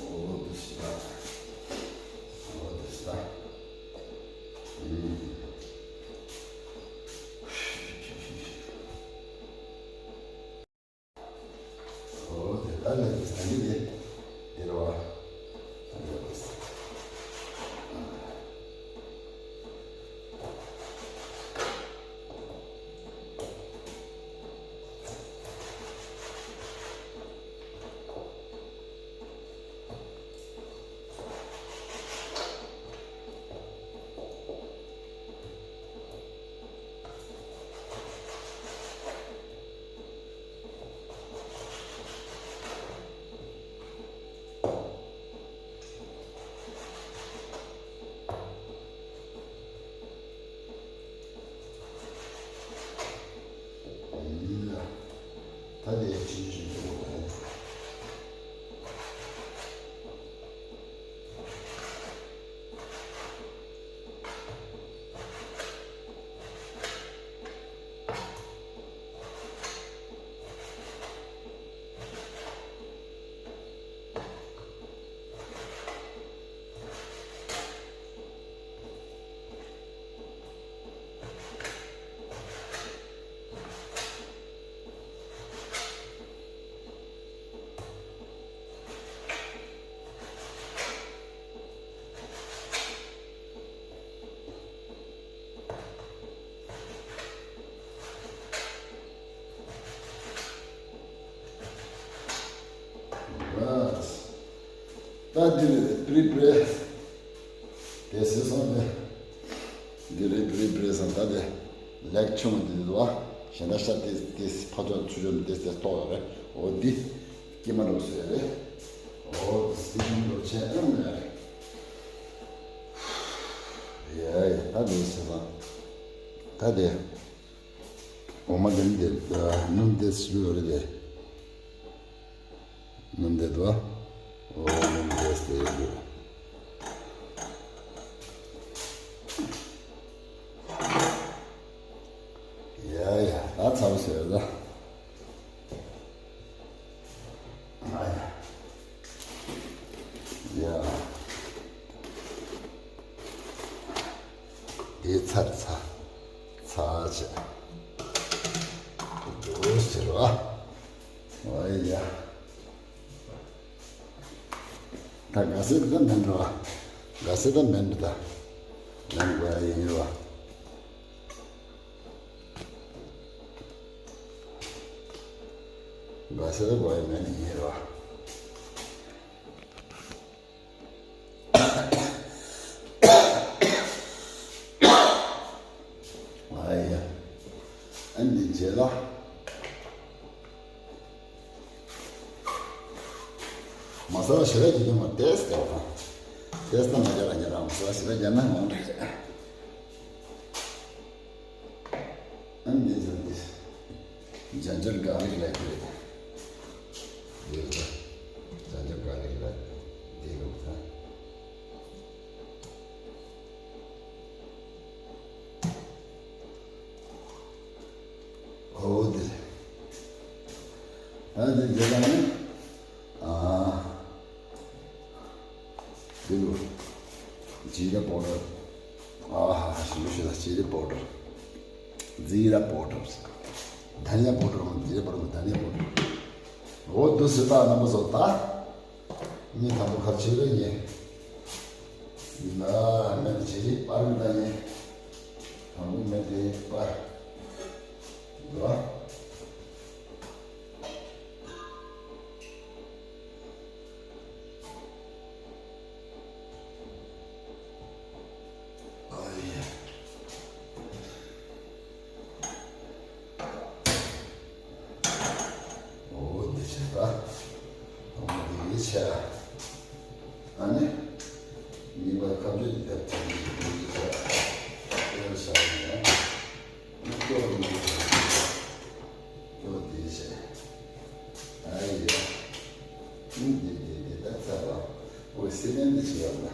འོ་དེ་ཤི་ད། འོ་དེ་ཤི་ད། ཨུམ། འོ་དེ་ད་ལས་ཀྱི་སྟངས་འདི་དེ་རེད་བ། ད་དེ་ཕྱིན་ཅི་ལོག་པ་ཡིན། ད་འདི་རེད་པི་རི་པི་རི། དེ་སེ་སོང་ནས། འདི་རེད་པི་རི་པི་རི་སང་ད་དེ། ལེག་ཆུང་འདི་འདུག་བ། གཞན་དག་ཤ་དེ་དེ་ཕ་ཚོ་ཆུ་ཆུ་དེ་དེ་ལྟོགས་ཡོད་རེད། འོ་འདི། སྐྱེས་མ་འགྲོ་སོ་ཡ་རེད། འོ་འདི་སྐྱེས་མ་འགྲོ་ཆེ་ཨ་མ་ཡ་རེད། ཡ་ཡ་ད་དེ་སེ་སོང་། ད་དེ། འོ་མ་འདི་འདི་སྣུམ་དེ་སུ་ཡོད་རེད་དེ། སྣུམ་དེ་དོ། འོ་སྣུམ་དེ་སྟེ་ཡོད། ཡ་ཡ་ད་ཚ་བོ་ཟེར་ད། ཨ་ཡ། ཡ། དེ་ཚར་ཚ། ཚ་བྱས། འདུག་ཟེར་བ། ཨ་ཡ། ད་ག་ཟེ་ད་མེན་རོ། ག་ཟེ་ད་མེན་རོ་ད། ལན་གོ་ཡ་ཡིན་རོ། ག་ཟེ་ད་གོ་ཡ་མེན་ཡིན་རོ། ཨ་ཡ། ཨ་ནི་རྗེས་ལ། མ་ས་ལ་ཞེ་དྲག་ཅིག་ཀྱང་མ་ཏེས་ཏེ་བ། ཏེས་ཏེ་མ་རྒྱ་ལ་ཉེ་རང་མ་ས་ལ་ཞེ་དྲག་རྒྱ་ན་མང་དྲགས་རེད། ཨ་ནི་ཟེར་ཏེ། ཇ་འཇར་ག་ལིག་ལ་ཡོད་རེད། ཡོད་ད། ཇ་འཇར་ག་ལིག་ལ་ཡོད་དེ་ལུགས་ད། ཨོ་དེ་རེད། ད་དེ་རྗེས་ལ་ནི། ཨ། འདི་ལོ། ཇི་ར་པའོ་ཌར། ཨ་ཧ་ཧ་ཞིམ་པོ་ཞིག་ལ་ཇི་ར་པའོ་ཌར། ཛི་ར་པའོ་ཌར། དྷ་ནི་ཡ་པའོ་ཌར་མ་ཇི་ར་པའོ་ཌར་མ་དྷ་ནི་ཡ་པའོ་ཌར། འོ་འདུག་སེ་ད་རྣམ་པ་ཚོ་ད། ངས་དང་པོ་ག་རེ་བྱེད་རེད་ངས། ཡིན་ལ་མེད་དེ་བྱེད་རེད་པར་མི་ད་ངས། དང་པོ་མེད་དེ་པར། འདུག་ཨ། ཨ་ཡེ། འོ་འདི་བྱས་ད། འོ་འདི་ཡིས་བྱས། ཨ་ནི། གཉིས་པ་ཁ་བརྗོད་ཀྱི་དེབ་ཐེར་འདི་བྱས། དེར་བྱས་ནས། སྐྱོ་འདི་བྱས། སྐྱོ་འདི་བྱས། ཨ་ཡེ། འདི་འདི་འདི་ད་ཚ་བ། འོ་སེ་ནན་འདི་བྱས་ཡོད་ན།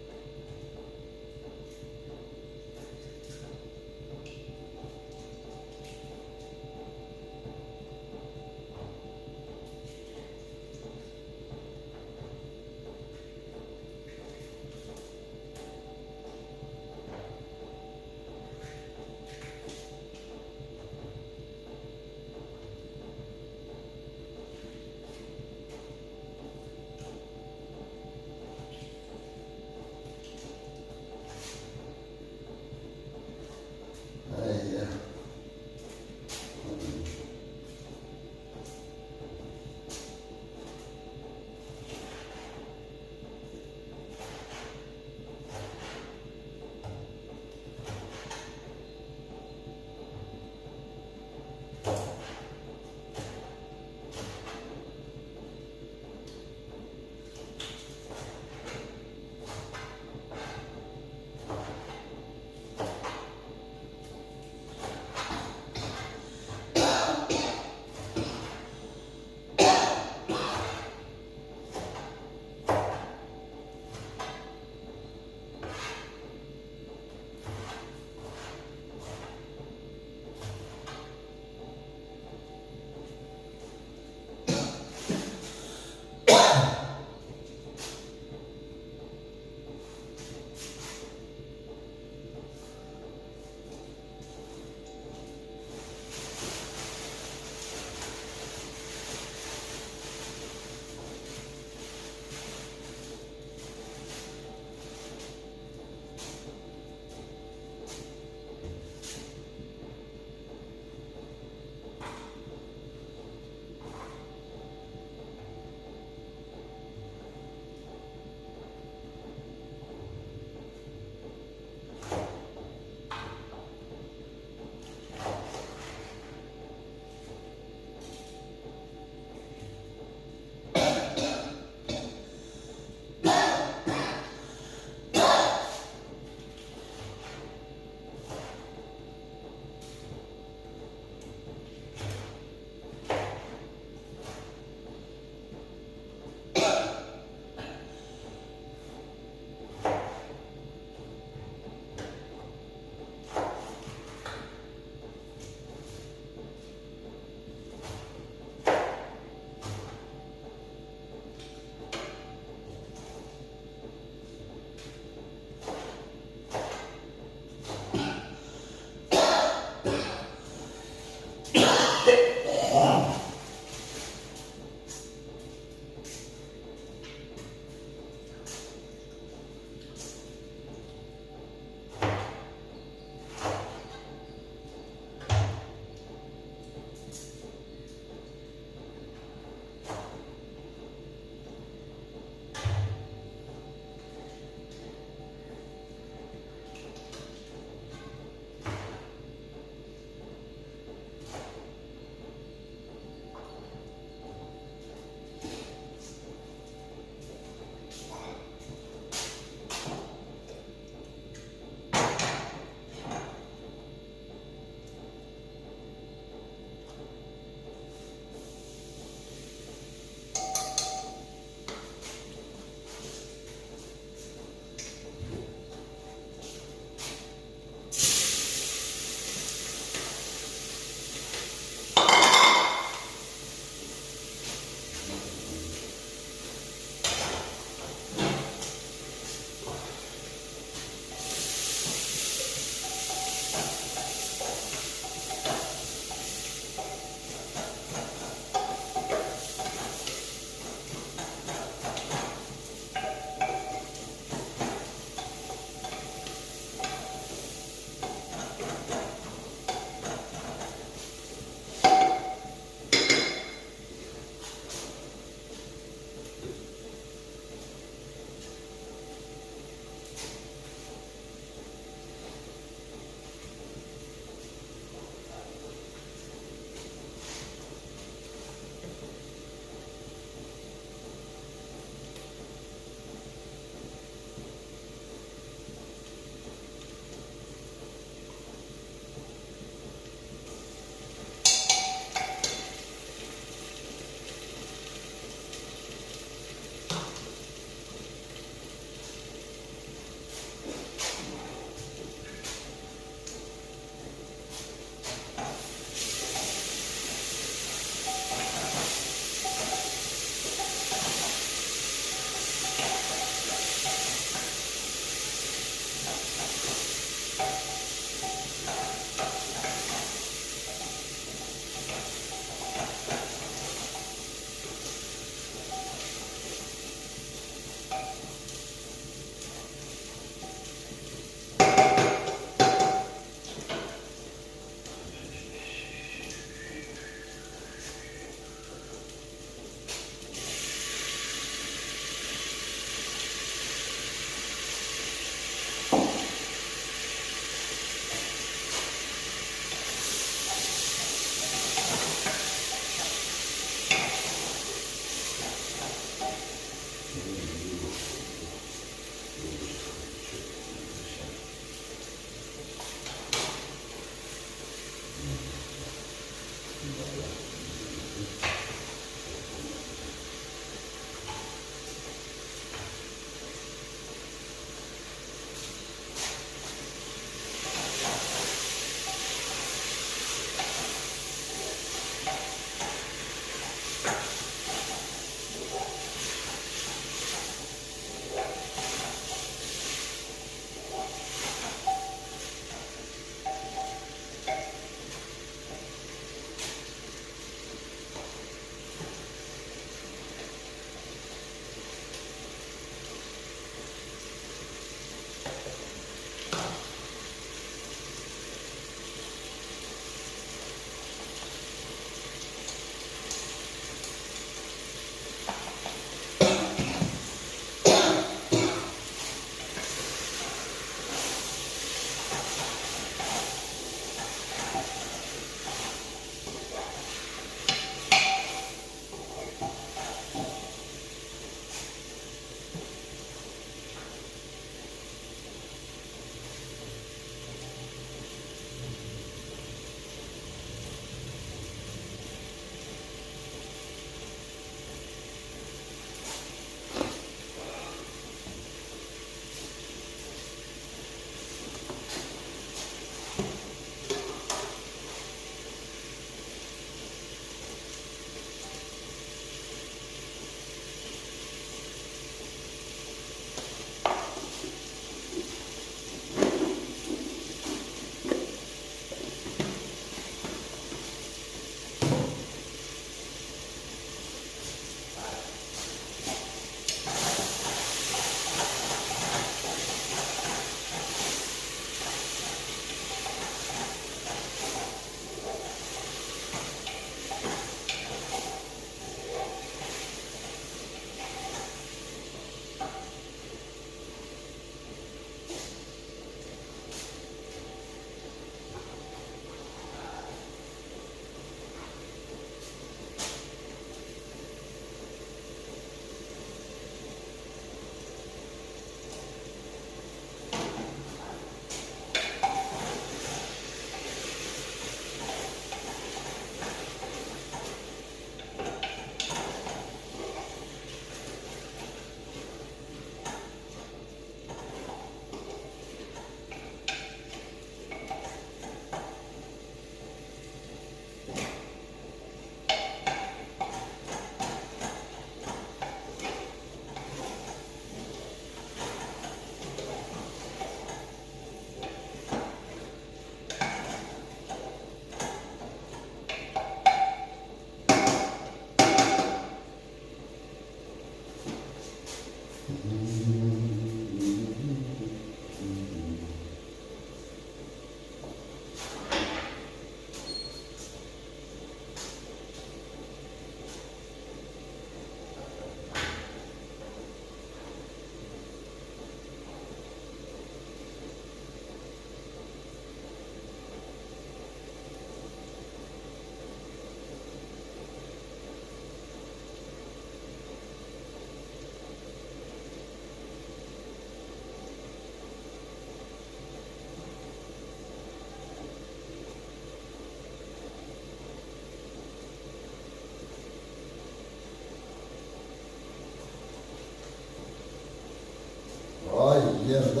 ཨ་ཡི་ཡར་ད།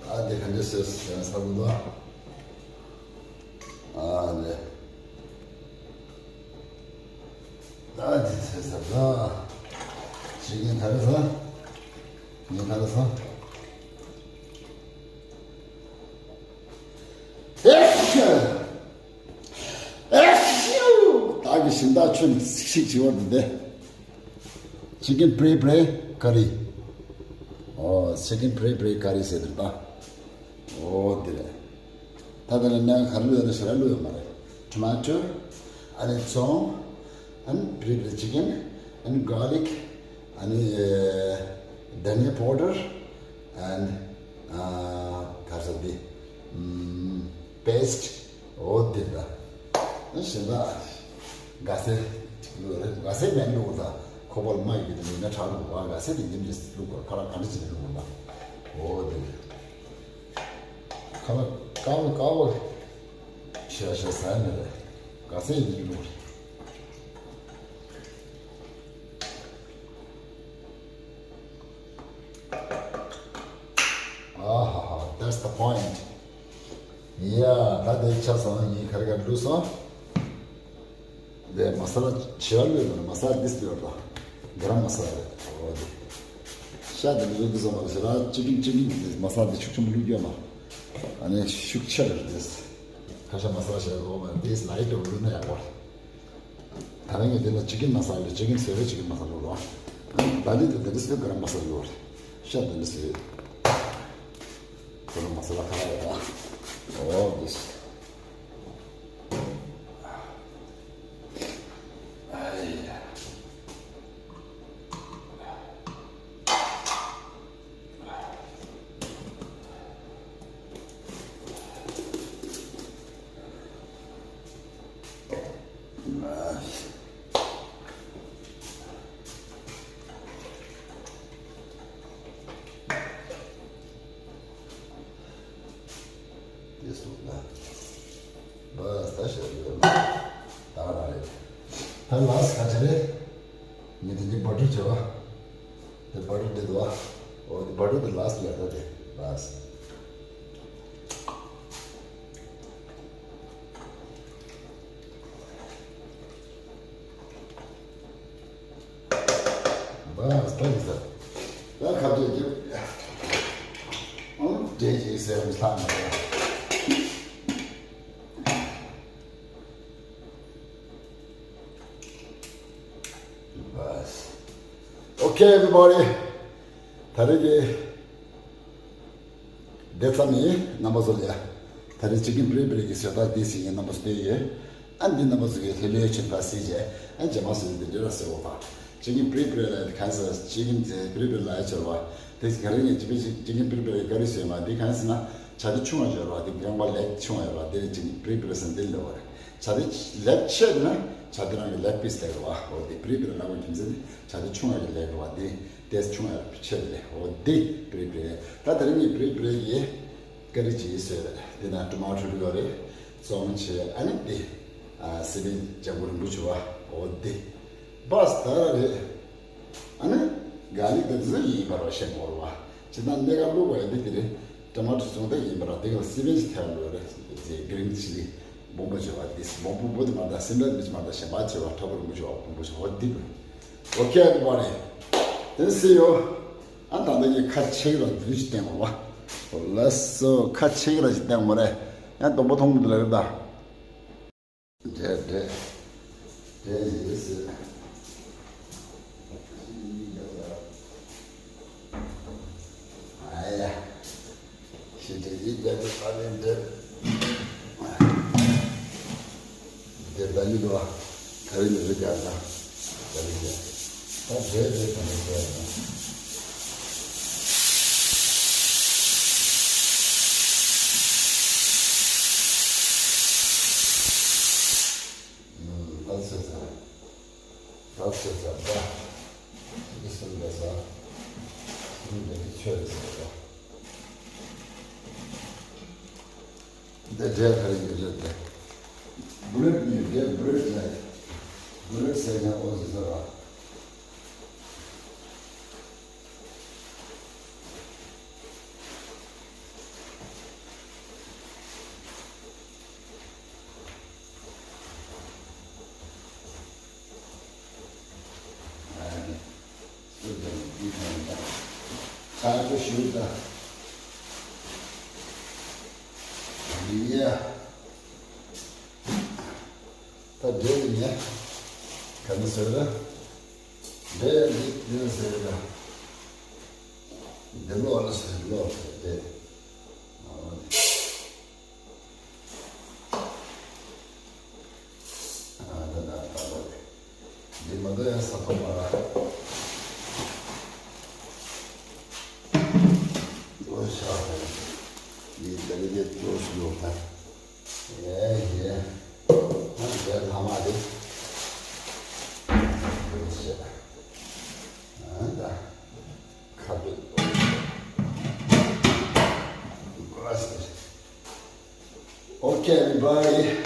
ད་དེ་ག་འདྲ་བཟོས་ཟེར་ས་བུ་ད། ཨ་ལེ། ད་དེ་བཟོས་ས་ད། ཅི་གིན་ག་རེ་ཟ། ངས་ག་རེ་ཟ། ཨེ་ཤ། ཨེ་ཤ། ད་གི་ཞིང་བདག་ཁྱོད་ནི་ཤིག་ཤིག་བྱེད་བར་འདུག་སྟེ། Chicken pre pre curry. ཨོ། Chicken pre pre curry ཟེར་འདུག་ད། ཨོ་དེ་རེད། ད་དེ་ལ་ནང་ག་རེ་བླུགས་ཡོད་ན་ཞེ་དྲག་བླུགས་ཡོད་མ་རེད། Tomato, ཨ་ནི་ཚོང་། ཨ་ནི་pre pre chicken, ཨ་ནི་garlic, ཨ་ནི་ཨེ་dhania powder, and ཨ་ག་རེ་ཟེར་འདི། ཨམ་paste. ཨོ་དེ་ད། ཨ་གཞན་པ་ག་ཚད་ཅིག་བླུགས་རེད། ག་ཚད་མེད་བླུགས་ད། ཁོག་པ་ལ་མ་ཡོད་ཀྱི་དེ་མིན་ན་དྲག་འགྲོ་བ། ག་ཚད་དེ་ཉིམ་གྱིས་བླུགས་དགོས། ཁ་ལག་ག་འདྲ་ཅིག་བླུགས་དགོས་ད། ཨོ་དེ་ཁ་ལག་དཀར་པོ་དཀར་པོ་ཞེ་ཞེ་ཟ་ཡ་མེད་རེད། ག་ཚད་ཡིན་བླུགས་རེད། ཨ་ཧ་ཧ། That's the point. ཡ། ད་དེ་ཆ་སོང་། ངས་ག་རེ་ག་རེ་བླུགས་སོང་། དེ་མ་ས་ལ་ཆེ་བ་བླུགས་ཡོད་མ་རེད། མ་ས་ལ་འདི་བླུགས་ཡོད་རེད། ག་རམ་མ་ས་ལ་རེད། འོ་དེ་ཤ་དེ་བླུགས་འདི་སོང་མ་རེད། ཞེ་དྲག་ཅི་ཀིང་ཅི་ཀིང་དེ་མ་ས་ལ་དེ་ཤུགས་ཆེན་པོ་བླུགས་ཡོད་མ་རེད། ཨ་ནི་ཤུགས་ཆེ་རེད་དེ། ཁ་ཤ་མ་ས་ལ་ཞེ་དྲག་འོ་མ་རེད། དེ་ལའི་ཊི་བླུགས་ན་ཡག་པོ་རེད། ད་རིང་གི་འདི་ལ་ཅི་ཀིན་མ་ས་ལ། ཅི་ཀིན་སོ་ཡ་ཅི་ཀིན་མ་ས་ལ་ལོ། ད་ལི་དེ་འདི་སོ་ག་རམ་མ་ས་ལ་ལོ། ཤ་འདི་སོ་ག་རམ་མ་ས་ལ་ཁ་ལ་ཡོད་ད། ཨོ་དེ། ཨ་ཡ། དེ་སོང་ན། བ་ས་ཤ་ཡོད་ལ། ད་ར་རེད། ད་ལ་སི་ཁ་ཆེ་རེད། ངས་དེ་གི་བ་ཏྲ་བྱས་པ། དེ་བ་ཏྲ་དེ་དུ་བ། འོ་དེ་བ་ཏྲ་དེ་ལ་སི་ལ་ད་དེ་ལ་སི། བ་ས་ཡིན་ས། ད་ཁ་བྲལ་རྒྱུ། ཨང་བྲལ་རྒྱུ་ཟེར་བ་ལྷག་མ་རེད། Okay, everybody. ད་རེས་ཀྱི་དེ་ཙམ་ཡིན། རྣམ་པ་ཚོ་ལ་ཡ། ད་རེས་ཅི་ཀིན་པི་རི་པི་རི་གི་བཟོ་ལྟ་འདི་ཞིག་ཡིན། རྣམ་པ་ཚོ་བལྟས་ཡོད། ཨ་འདི་རྣམ་པ་ཚོ་གི་ལྷོད་ལྷོད་བྱེད་པ་སྲིད་བྱས། ཨ་རྗེས་མ་སུ་ཡིན་འདི་འདྲ་ཟེར་བ་པ། ཅི་ཀིན་པི་རི་པི་རི་ལ་གང་ཟེར། ཅི་ཀིན་པི་རི་པི་རི་ལ་ཡ་བྱེད་པ། དེ་ག་རེ་ངས་ཅི་པི་ཅི་ཀིན་པི་རི་པི་རི་ཀ་རི་བཟོས་མ། འདི་གང་ཟེར་ན་བྱ་དེ་ཆུང་བ་བཟོས་ར། འདི་རྐང་པ་ལེག་ཆུང་བ་ཡོད་ར། འདི་ཅི་ཀིན་པི་རི་པི་རི་ཟེར་འདི་ལ་བ་རེད། བྱ་དེ་ལེག་ཆེ་ན་བྱ་དེ་རང་གི་ལེག་པིས་ལེག་ར་བ། འོ་དེ་པི་རི་པི་རི་ལ་བ་རྒྱུ་མཚན་དེ་བྱ་དེ་ཆུང་བ་གི་ལེག་ར་བ། དེ་དེ་ཆུང་བ་ཆེ་རེད། འོ་དེ་པི་རི་པི་རི། ད་དེ་རིང་ངས་པི་རི་པི་རི་ཡི་ཀ་རི་ཅིག་བཟོས་རེད། དེ་ན་ཊོ་མ་ཊོ་བླུགས་ཡོད་རེད། ཙོང་ཆེ། ཨ་ནི་དེ་ཨ་སི་པན་ལྗང་གུ་རིང་པོ་བྱུང་བ། འོ་དེ་བ་ས་ད་ར་རེད། ཨ་ནི་གར་ལིག་དེ་ཚོ་ཡིན་པ་ར་བཤད་མོ་ར་བ། ཇི་ལྟར་གནས་སྐབས་བླུགས་པ་ཡོད་དེ་དེ་རེད། ཊོ་མ་ཊོ་ཟུང་འདྲ་ཡིན་པ་ར། དེ་ག་ལ་སི་པན་ཞིག་ཐལ་ལོས་རེད། དེ་གི་རིན་ཆི་ལི་སྦོམ་པོ་བྱས་པ། དེ་སྦོམ་པོ་པོ་དེ་མ་ད་སེམས་པ་མི་ཆི་མ་ད་གཞན་པ་བྱས་པ་ཁྲ་བོ་རིང་པོ་བྱས་པ་སྦོམ་པོ་བྱས་པ་འདི་རེད། Okay, everybody. Then see you. ཨ་ད་ལྟ་གི་ཁ་ཕྱེ་གི་ར་འདི་ཞིག་བསྟན་པ་བ། ལགས་སོ། ཁ་ཕྱེ་གི་ར་ཞིག་བསྟན་པ་རེད། ཡང་སྡོང་པོ་མཐོང་མི་འདུག་ལབ་རེད་ད། འདྲེ་འདྲེ། འདྲེ་ཡིན་ཟེར། ཨ་ཡ། ཞི་འདྲེ་ཡིན་རྒྱ་དེ་ད་ལན་འདྲེ། འདྲེ་ད་ཡིན་དོ། ད་རིང་འདྲེ་རྒྱ་ད། ད་རིང་འདྲེ། ད་འདྲེ་འདྲེ་ད་རིང་འདྲེ་ད། ཨུམ། ད་ཚོད་ཚར། ད་ཚོད་ཚར་ད། འདི་གསུམ་འདྲ་ས། གསུམ་འདྲ་གི་ཆོས་རེད་ཟེར་ད། འདི་འདྲའི་ག་རེ་ཡོད་རེད་དེ། བྷི་རེད་ནི་འདི་བྷི་རེད་ལ། མི་རིགས་སེར་སྐྱ་ཨོ་ཟི་ཟེར་བ། ཨ་ནི། སུ་དང་འདི་དང་ད། ཆག་སྒོ་ཞུ་ད། ཡི་ཡ། ད་འདི་ནི་ངས་ག་ནི་ཟེར་ན། འདི་འདི་འདི་ནི་ཟེར་ན། འདི་ལོག་ལ་ཟེར་ལོག་ཟེར་ཏེ། ཨ་ད་ད་ད་ལོག་རེད། འདི་མ་གཏོགས་ཡང་ས་ཐོག་མ་ར། ཨོ་ཤ་ཧ། འདི་ད་གི་འདི་ཅོ་སུ་ཡོད་ད། ཡེ་ཡེ། ཨ་འདི་ལྷ་མ་རེད། ཨ་ད། ཁ་པེ། Okay, everybody.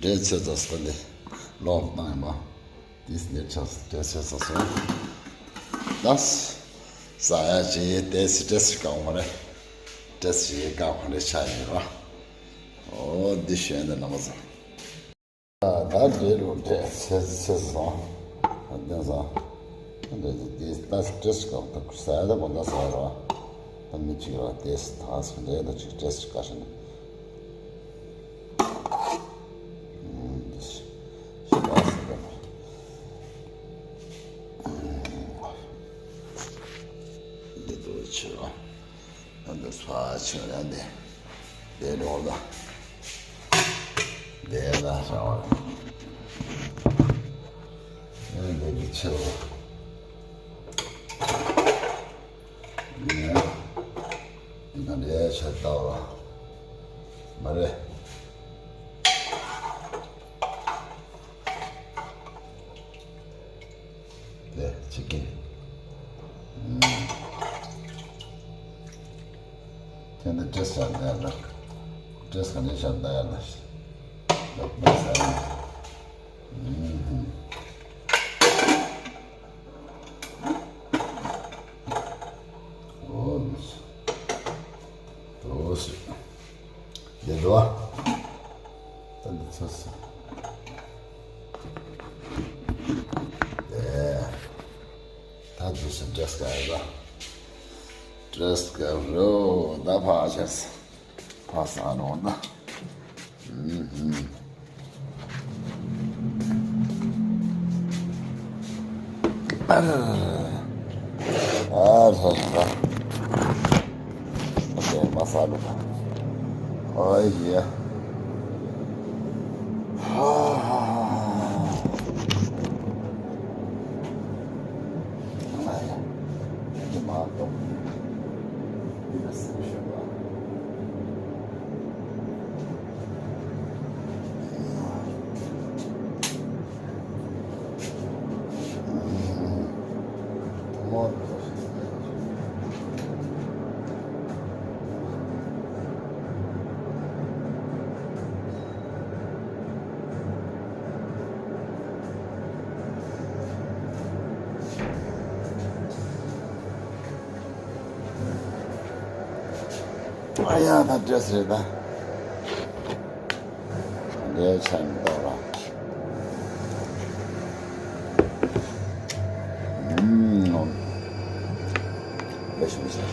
འདྲེ་ཚོད་ཚོད་སོང་སྟེ་ལོག་བཏང་ཡིན་པ། དེས་འདྲེ་ཚོད་འདྲེ་ཚོད་ཚོད་སོང་། ལགས། ཟ་ཡ་བྱེད་ཡས་ཏེས་ཏེས་ཀ་འོང་རེད། ཏེས་ཡས་ཀ་འོང་རེད་ཆ་ཡིན་ར། ཨོ་འདི་ཞོན་དེ་ནང་བཟང་། ད་འདྲེ་རུ་འདྲེ་ཚོད་ཚོད་སོང་། ཨ་བསྟན་སོང་། འདྲེ་ཚོད་ཏེས་ཏེས་ཀ་འོང་ད་ཟ་ཡ་ད་གོ་ད་ཟ་ར། ད་མི་གཅིག་ར་ཏེས་ད་སོང་འདྲེ་ད་ཅིག་ཏེས་ཀ་ཞིག་ནི། ཡིན་ན། འདི་ག་འདྲའི་ཆ་ལྟ་བ། མ་རེད། དེ་ཅི་གིན། དེ་འདི་ཏྲེས་ཆ་ལྟ་ཡ་ལ། ཏྲེས་ག་འདྲའི་ཆ་ལྟ་ཡ་ལ། ལ་ཏྲེས་ཡ་ལ། འོ། འདི་འདུག་ད་འདི་ཚོ་སི། ད་འདི་སི་འདྲེས་ག་ཡ་ལ། འདྲེས་ག་རོ་ད་ཕ་ཆེར་སི། ཕ་ས་ནོ་ད། ཨ་ཧ་ཧ། ཨ་ཧ་ཧ། ཨ་ཧ་ཧ། ཨ་ཧ་ཧ། ཨ་ཡ་ད་འདྲེས་རེད་ད། འདྲེས་ཆ་མི་འདུག་ར། ཨུམ། ལེགས་ཤོམ་བྱས།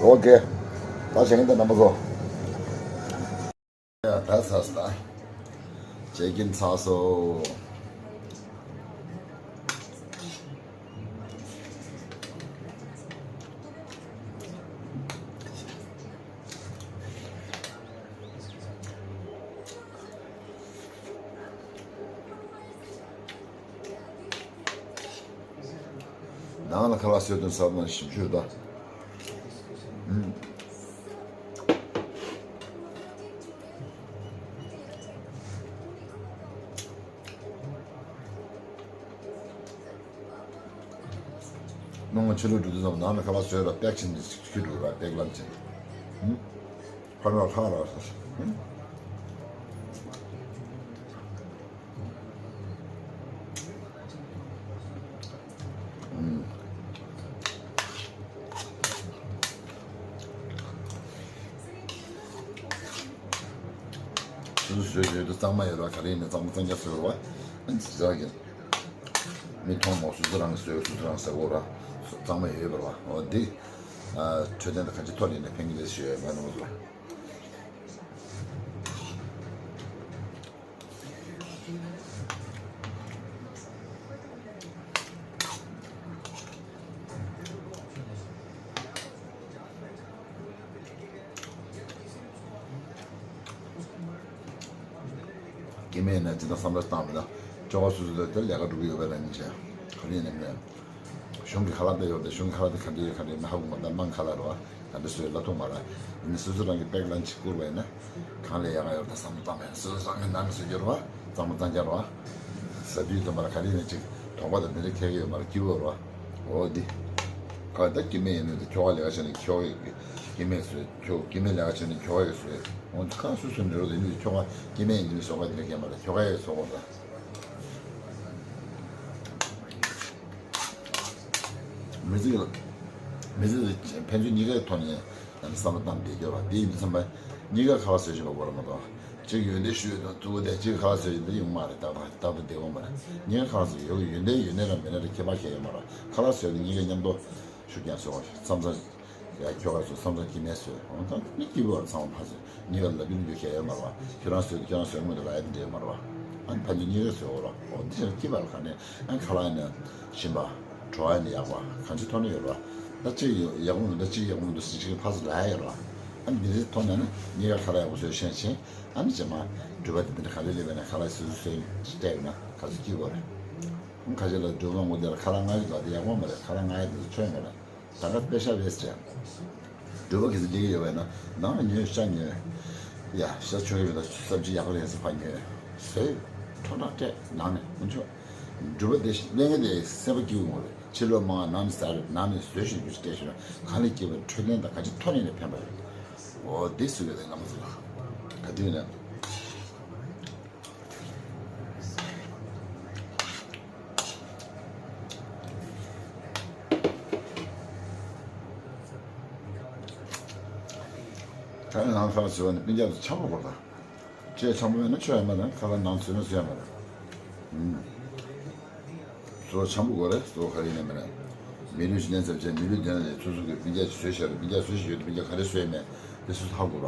ཨོ་ཀེ། ད་བྱེད་ཀྱིན་ད་རྣམ་པ་ཚོ། ཡ་ད་ཚར་སོང་། བྱེད་ཀྱིན་ཚར་སོང་། ནང་ལ་ཁ་ལག་བཟོས་དོན་ཟབ་མ་ཞིབ་འཇུག་དང་། ནང་ཆུ་ལུད་འགྲོ་དུས་ཙམ་ནང་ནས་ཁ་ལག་བཟོས་ལ་པེག་བྱས་ནས་ཁྱི་འགྲོ་ར་པེག་ལམ་བྱས། ཧུམ། ཕར་ལ་ལྷག་ལ། ཧུམ། ཧུམ། སོ་སོས་བཟོས་ཡོད་དུས་གཙང་མ་ཡོད་ར། ག་རེ་ཡིན་ནའི་གཙང་མ་གཙང་རྐྱང་བཟོས་ར་བ། ཨ་ནི་ཟ་གི། མི་མཐོང་མོ། སོ་སོ་རང་གིས་བཟོས། སོ་སོ་རང་ཟ་དགོས་ར། གཙང་མ་ཡོད་པ་ར་བ། འོ་འདི། ཨ། འཕྲོད་བསྟེན་དང་གང་ཅི་ཐོག་ནས་ནས་ཕན་གྱི་རེད་ཞུ་ཡ་ཡིན་པ་ནོར་བ། སྐྱེ་དམན་ཡིན་ན་ཇི་ལྟར་བསམ་བློ་བཏང་མི་ལ། ཁྱོ་ག་སོ་སོ་ལ་དེ་ལས་ཀ་སྒྲུབ་ཀྱི་ཡོད་པ་རང་ཉིད་བྱས། ག་རེ་ཡིན་ནའི་མེད། གཞུང་གི་ཁ་ལག་དེ་ཡོད་དེ། གཞུང་གི་ཁ་ལག་དེ་ག་འདྲ་ཡོད་ག་འདྲ་ཡོད་མེད་ཧ་གོ་མ། ད་དམངས་ཁ་ལག་རེད་བ། ག་འདྲ་བཟོས་ལབ་ཐུབ་མ་རེད། ཡིན་ནའི་སོ་སོ་རང་གིས་པེག་ལན་ཅིག་བསྐུར་བ་ཡིན་ན། གང་ལས་ཡག་ག་ཡོད་ད་བསམ་བློ་བཏང་བ་ཡིན་ན། སོ་སོ་རང་གིས་ནང་ནས་བཟོ་རྒྱུ་རེད་བ། གཙང་མ་གཙང་རྐྱང་རེད་བ། ཟ་དུས་ཙམ་པ་ལ་ག་རེ་ཡིན་ནའི་ཅིག་དོགས་པ་དང་དེ་འདྲ་ཁྱད་ཀྱི་ཡོད་མ་རེད། སྐྱིད་པོ་རེད་བ། འོ་འདི། ག་ད་སྐྱེ་དམན་ཡིན་ནའི་དེ་ཁྱོ་ག་ལས་ཀ་བྱས་ནས་ཁྱོ་ག་གི་སྐྱེ་དམན་བཟོས། ཁྱོ་སྐྱེ་དམན་ལས་ཀ་བྱས་ནས་ཁྱོ་ག་གིས་བཟོས། འོ་འདི་ག་སུ་སུ་འདྲ་རོ་དེ་ནི་ཁྱོ་ག་སྐྱེ་དམན་ཡིན་ནའི་བཟོ་ག་དེ་འདྲ་ཁྱད་མ་རེད། ཁྱོ་ག་གིས་བཟོ་དགོས་རེད། མི་ཚེ་ལ། མི་ཚེ་ལ་ཕན་ཚུན་གཉིས་ཀའི་ཐོག་ནས་བསམ་བློ་བཏང་བསྡད་རྒྱུ་རེད་བ། དེ་ཡིན་དུས་ཙམ་པ་གཉིས་ཀ་ཁ་ལག་བཟོ་བཞིན་པ་དགོས་རེད་མ་གཏོགས། གཅིག་ཡོན་ཏན་ཞུ་ཡོད་དང་གཙོ་བོ་དེ་གཅིག་ཁ་ལག་བཟོ་བཞིན་དེ་ཡོང་མ་རེད། ཏག་ཏག་ཏག་ཏག་བདེ་པོ་མ་རེད། གཉིས་ཀ་ཁ་ལག་བཟོ་ཡོད། ཡོན་ཏན་ཡོད་ནའི་ར་མེད་ནའི་ར་ཁྱད་པར་གང་ཡང་ཡོད་མ་རེད། ཁ་ལག་བཟོས་ནས་གཉིས་ཀ་མཉམ་དུ་ཤུགས་རྐྱེན་བཟོ་བ་བསམ་ཚར། ཡ་ཁྱོ་ག་བཟོས། བསམ་ཚར་སྐྱེ་དམན་བཟོས། འོ་ད་མི་སྐྱིད་པོ་རེད། ཚང་མ་ཕར་ཚུར་གཉིས་ཀ་ལབ་རྒྱུ་ལབ་རྒྱུ་གང་ཡང་ཡོད་མ་རེད་བ། ཁྱོད་རང་བཟོས་དུས་ཁྱོད་རང་བཟོས་མ་འདུག་ལབ་ཡ་དེ་འདྲ་ཡོད་མ་རེད་བ། ཨ་ནི་ཕན་ཚུན་གཉིས་ཀ་བཟོས་ཡོད་རེད། འོ་འདི་ཕྱིར་སྐྱིད་པ་ལ་ག་ནས། ཨ་ཁ་ལག་ཡིན་ན་ཞིམ་པ། བྲོ་བ་ཡིན་ན་ཡག་པ། གང་ཅིའི་ཐོག་ནས་ཡོད་རེད་བ། ད་གཅིག་ཡོད་ཡག་པོ་མི་འདུག་ད་གཅིག་ཡག་པོ་མི་འདུག་ཟེར་གཅིག་ཕར་ཚུར་ལབ་ཡ་ཡོད་རེད་བ། ཨ་ནི་འདི་འདྲའི་ཐོག་ནས་ནི་གཉིས་ཀ་ཁ་ལག་ཡག་པོ་བཟོས་ཤེས་ཤེས། ཨ་ནི་རྗེས་མ་འགྲུལ་པ་དེ་འདི་འདྲ་ག་རེ་སླེབས་པ་ཡིན་ན་ཁ་ལག་སོ་སོ་བཟོས་སྤྲད་ཡོད་ན་ག་ཚོད་སྐྱིད་པོ་རེད། ཁ་ཤས་ལ་འགྲུལ་པ་ངོ་དེ་ལ་ཁ་ལག་མངགས་ཀྱི་འདུག་དེ་ཡག་པོ་མ་རེད། ཁ་ལག་མངགས་ཡ་དེ་ཚོ་ཆོ་ཡོད་མ་རེད། ད་ག་པེ་ཤ་ཝེ་སི་ཊི་རེད། འགྲུལ་པ་ག་ཚོད་སླེབས་ཀྱི་ཡོད་པ་ཡིན་ན་ནང་ལ་ཉོས། ཤ་ཉོས། ཡ་ཤ་ཆོ་གི་མི་འདུག་སབ་ཇི་ཡག་པོ་རེད་ཟེར་ཕར་ཉོས། བཟོས། ཁྲོ་ཐག་སྤྲད་ནང་ནས་ཁོང་ཚོ། འགྲུལ་པ་དེ་སླེབས་མཁན་དེ་སེམས་པ་སྐྱིད་པོ་རེད། ཕྱི་ལོགས་མང་ནང་ནས་ཟ་རེད། ནང་ནས་བཟོས་ཤིང་རྒྱུ་ཞིག་སྤྲད་ཤིང་གང་ལས་སྐྱིད་པའི་འཕྲོད་བསྟེན་དང་ག་ཅི་ཐོག་ནས་ནས་ཕན་པ་རེད། འོ་དེ་སུ་ཡོད་དེ་ང་མ་ཚོ་ལ་ག་དུས་ནས། ད་ནང་ཁ་ཟེར་བ་ནི་སྤུན་ཀྱག་ཚོ་འཆམ་པོ་དགོས་ད། ཁྱེད་འཆམ་པོ་མེད་ན་ཆོ་ཡ་མ་རེད། ཁ་ལག་ནང་ཚུད་ན་ཚུད་ཡ་མ་རེད། ཨུམ། གཙོ་བོ་འཆམ་པོ་དགོས་རེད། གཙོ་བོ་ག་རེ་ཡིན་ནའི་མ་རེད། མི་ལུས་ཅི་ནས་ཚབ་བྱས་མི་ལུས་དེ་ན་ལས་ཚུར་ཚུར་གྱི་སྤུན་ཀྱག་ཅིག་བཟོས་བཞག་རེད། སྤུན་ཀྱག་བཟོས་བཞག་ཡོད་དེ་སྤུན་ཀྱག་ག་རེ་བཟོས་མེད་དེ་སུ་ཧ་གོ་ར།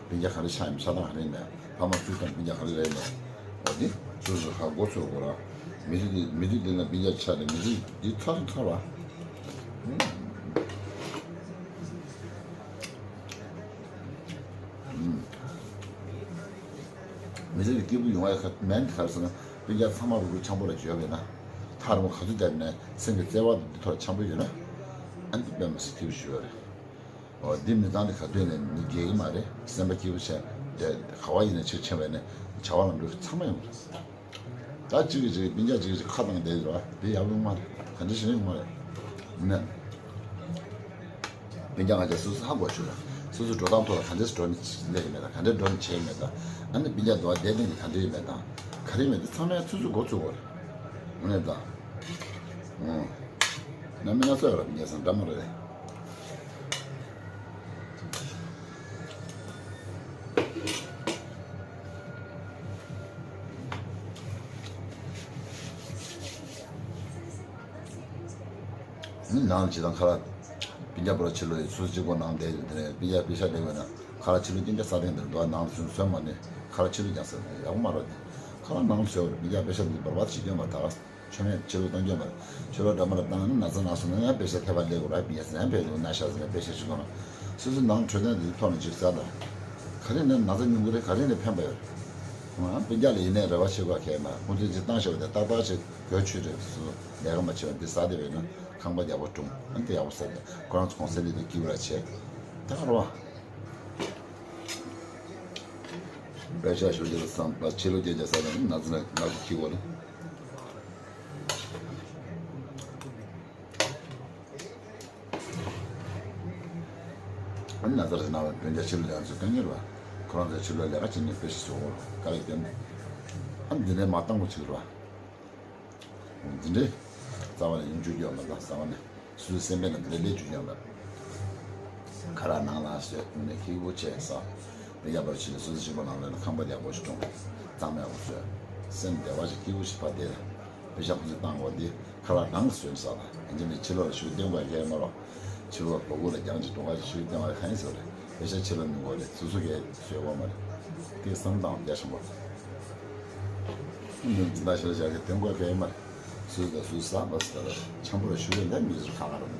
སྤུན་ཀྱག་ག་རེ་ཆགས་ཡིན་ཆགས་སྟངས་ག་རེ་ཡིན་མེད། ཕ་མ་བཙུགས་སྟངས་སྤུན་ཀྱག་ག་རེ་རེད་མེད། འོ་དེ་སུ་སུ་ཧ་གོ་ཚུར་གོ་ར། མི་ལུས་དེ་མི་ལུས་དེ་ན་སྤུན་ཀྱག་ཆགས་ཏེ་མི་ལུས་འདི་ཚར་ཚར་བ། མི་ཚེ་འདི་སྐྱིད་པོ་ཡོང་བའི་ཁ་མན་ག་རེ་ཟེར་ན་སྤུན་ཀྱག་ཚང་མ་རུག་རུག་འཆམ་པོ་ལ་འཇོག་པས་ན། ཐག་རིང་པོ་ག་ཚོད་བསྡད་ནས་སེམས་ཀྱི་བརྩེ་བ་འདི་ཐོག་འཆམ་པོ་ཡོད་ན། ཨ་འདི་དཔེ་མི་སྲིད་སྐྱིད་པོ་ཞུ་བ་རེད། འོ་འདི་མི་ཚང་འདི་ག་དུས་ནས་མི་རྒས་ཀྱི་མ་རེད། སེམས་པ་སྐྱིད་པོ་བྱས་བསྡད་ག་བ་ཡིན་ན་ཕྱིར་ཕྱིན་པས་ནས་བྱ་བ་ལམ་འགྲོ་ཚང་མ་ཡོང་གི་རེད། ད་གཅིག་གིས་གཅིག་སྤུན་ཀྱག་གཅིག་གིས་གཅིག་ཁ་བཏང་བསྡད་ཡོད་རེད་བ། དེ་ཡག་པོ་ཡོང་མ་རེད། ག་འདྲ་ཞིག་ཡོང་མ་རེད། ནས། སྤུན་ཀྱག་ང་ཚོ་སོ་སོ་ཧ་གོ་ཆོག་ར། སོ་སོ་འགྲོ་སྟངས་ཐོག་ལ་ག་འདྲས་འགྲོ་ནས་སླེབས་ཡོད་མེད་དང་། ག་འདྲས་འགྲོ་ནས་བྱས་ཡོད་མེད་དང་། ཨ་ནི་སྤུན་ཀྱག་འདུག་བ་བསྡད་སྟངས་ཀྱི་ག་འདྲས་ཡོད་མེད་དང་། ག་རེ་མེད་དེ་ཚང་མས་སོ་སོ་མགོ་ཚོས་དགོས་རེད། ངོ་ནས་དང་། ཨོ། གནའ་མི་སྣ་ཚོ་ཡོད་ར་སྤུན་ཀྱག་སང་འདྲ་མོ་རེད། ནང་ལ་ཇི་ལྟར་ཁ་ལག་སྤུན་ཀྱག་པོ་ལ་ཕྱི་ལོགས་ཡི་ཚུལ་གཅིག་པོ་ནང་བསྡད་ཡོད་དེ་ནས་སྤུན་ཀྱག་པེ་ཤ་ལེན་དགོས་ན་ཁ་ལག་ཕྱི་ལོགས་སྤུན་ཀྱག་ས་སྟེང་དུ་འགྲོ་ནང་ལ་ཚུན་སོན་མ་ནས་ཁ་ལག་ཕྱི་ལོགས་ཀྱང་ཟ་ཡག་པོ་མ་རེད། ཁ་ལག་ནང་ལ་ཟོས་པར་སྤུན་ཀྱག་པེ་ཤ་འདི་འབར་བ་བྱེད་རྒྱུ་མ་རེད། ད་ཆོ་མེད་ཕྱི་ལོགས་བཏང་རྒྱུ་མ་རེད། ཕྱི་ལོགས་འདྲ་མ་རེད། བཏང་ན་ན་ཚ་ན་སོང་ན་ཡང་པེ་ཤ་ཐེབས་པ་སླེབས་དགོས་རེད། པེ་ཤ་ཟ་ཡང་ཕེབས་འདུག་ན་ཤ་ཟ་ན་པེ་ཤ་ཞིག་དགོས་ན་སོ་སོའི་ནང་འཕྲོད་བསྟེན་འདི་ཐོག་ནས་ཅིག་ཟ་ད། ག་རེ་ནས་ན་ཚ་ཉུང་གི་རེད། ག་རེ་ནས་ཕན་པ་ཡོད་རེད། སྤུན་ཀྱག་ལ་ཡིན་ནའི་རེ་བ་བྱེད་དགོས་གལ་མ་ཁོང་ཚོས་ཅིག་བཏང་བཞག་པ་དེ་ཏག་ཏག་ཅིག་གོ་ཆོད་རེད། སོ་སོ་ལས་ཀ་མ་བྱེད་པ་འདི་ཟ་བསྡད་པས་ན་ཁང་པ་ཡག་པོ་བཀྲུངས། ཨ་ནི་དེ་ཡག་པོ་ཟ་བསྡད། ཁོ་རང་ཚོ་གོང་ས་ལས་དེ་སྐྱིད་པོ་ར་བྱས། ད་ག་རེད་བ། པེ་ཤ་ཞོ་རྒྱག་བསམ་པ་ཕྱི་ལོགས་རྒྱག་རྒྱག་ས་དང་ན་ཚ་ན་ན་ཚ་ཁྱི་གོ་ལ། ན་ཚར་ཟིན་ན་བ་དོན་རྒྱ་ཆེ་ལོ་ལས་ཚོ་དཀའ་ངལ་བ། ཁོ་རང་ཚོའི་ཆེ་ལོ་ལས་ཀ་བྱེད་ནས་དཔེ་ཞིག་བཟོ་འོ་དཀའ་ལས་བསྟན། ཨ་འདི་འདྲའི་མ་བཏང་བ་ཆིག་ར། འདི་འདྲའི་རྩ་བ་ནས་ཡིན་བཅུག་རྒྱུ་ཡོད་མ་རེད། རྩ་བ་ནས་སོ་སོའི་སེམས་པའི་ནང་འདི་འདྲའི་བཅུག་རྒྱུ་ཡོད་མ་རེད། ཁ་རག་ནང་ལ་བཟོས་ནས་ཁྱི་བོ་བྱས་ས། མི་ཡག་པར་བྱས་ནས་སོ་སོ་གཅིག་པོ་ནང་ལ་ཁང་པ་ཡག་པོ་ཞིག་སྲུང་། གཙང་མ་ཡག་པོ་བཟོས། སེམས་བདེ་བ་ཞིག་སྐྱིད་པོ་ཞིག་ཕར་བསྡད། པེ་ཤག་ཁོ་ཚོས་བཏང་བ་འདི་ཁ་ལག་གང་གི་བཟོས་ས་ལ་ཡིན་གཅིག་མིན་ཕྱི་ལོགས་ལ་ཤུགས་བཏོན་དགོས་ཡ་མ་རོགས། ཕྱི་ལོགས་སྒོ་ཁུག་ལ་རྒྱང་ཅིག་འགྲོ་ཁ་ཅིག་ཤུགས་བཏོན་བ་གང་ཡིན་ཟེར་རེད། པེ་ཤག་ཕྱི་ལོགས་མི་དགོས་རེད། སོ་སོ་གས་བཟོས་དགོས་མ་རེད། དེ་བསམ་སྟངས་རྒྱ་ཆེན་པོ་རེད། མི་འཛིན་བདག་ཤེས་བྱ་གི་བཏོན་དགོས་ཡ་མ་རེད། སོ་སོ་དང་སོ་སོ་ཟ་བ་ཟེར་རེད། འཆམ་པོ་ལ་ཤུགས་ཡོད་ལ་མི་ཟེར་ཁ་ཁ་རེད།